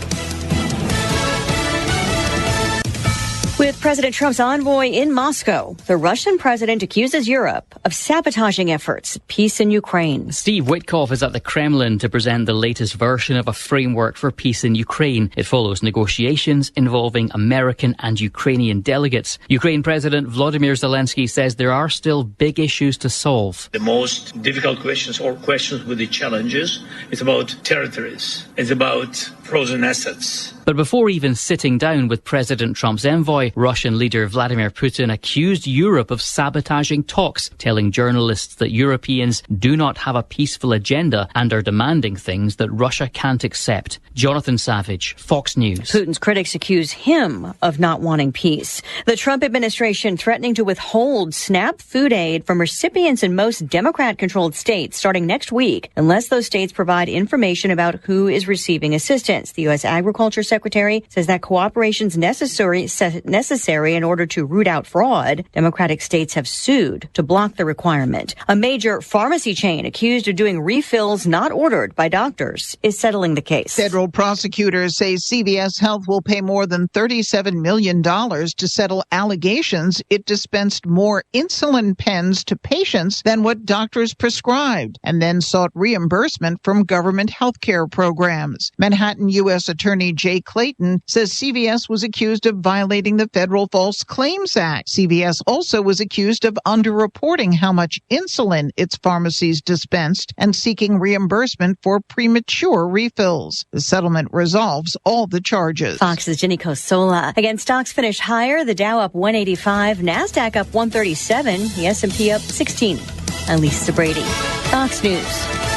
With President Trump's envoy in Moscow, the Russian president accuses Europe of sabotaging efforts at peace in Ukraine. Steve Witkoff is at the Kremlin to present the latest version of a framework for peace in Ukraine. It follows negotiations involving American and Ukrainian delegates. Ukraine President Volodymyr Zelensky says there are still big issues to solve. The most difficult questions, or questions with the challenges, is about territories. It's about frozen assets. But before even sitting down with President Trump's envoy, Russian leader Vladimir Putin accused Europe of sabotaging talks, telling journalists that Europeans do not have a peaceful agenda and are demanding things that Russia can't accept. Jonathan Savage, Fox News. Putin's critics accuse him of not wanting peace. The Trump administration threatening to withhold SNAP food aid from recipients in most Democrat-controlled states starting next week, unless those states provide information about who is receiving assistance. The U S Agriculture Secretary says that cooperation's necessary, se-, necessary in order to root out fraud. Democratic states have sued to block the requirement. A major pharmacy chain accused of doing refills not ordered by doctors is settling the case. Federal prosecutors say C V S Health will pay more than thirty-seven million dollars to settle allegations it dispensed more insulin pens to patients than what doctors prescribed, and then sought reimbursement from government health care programs. Manhattan U S Attorney Jay Clayton says C V S was accused of violating the Federal False Claims Act. C V S also was accused of underreporting how much insulin its pharmacies dispensed and seeking reimbursement for premature refills. The settlement resolves all the charges. Fox's Jenny Cosola. Again, stocks finished higher. The Dow up one eighty-five, Nasdaq up one thirty-seven, the S and P up sixteen. I'm Lisa Brady, Fox News.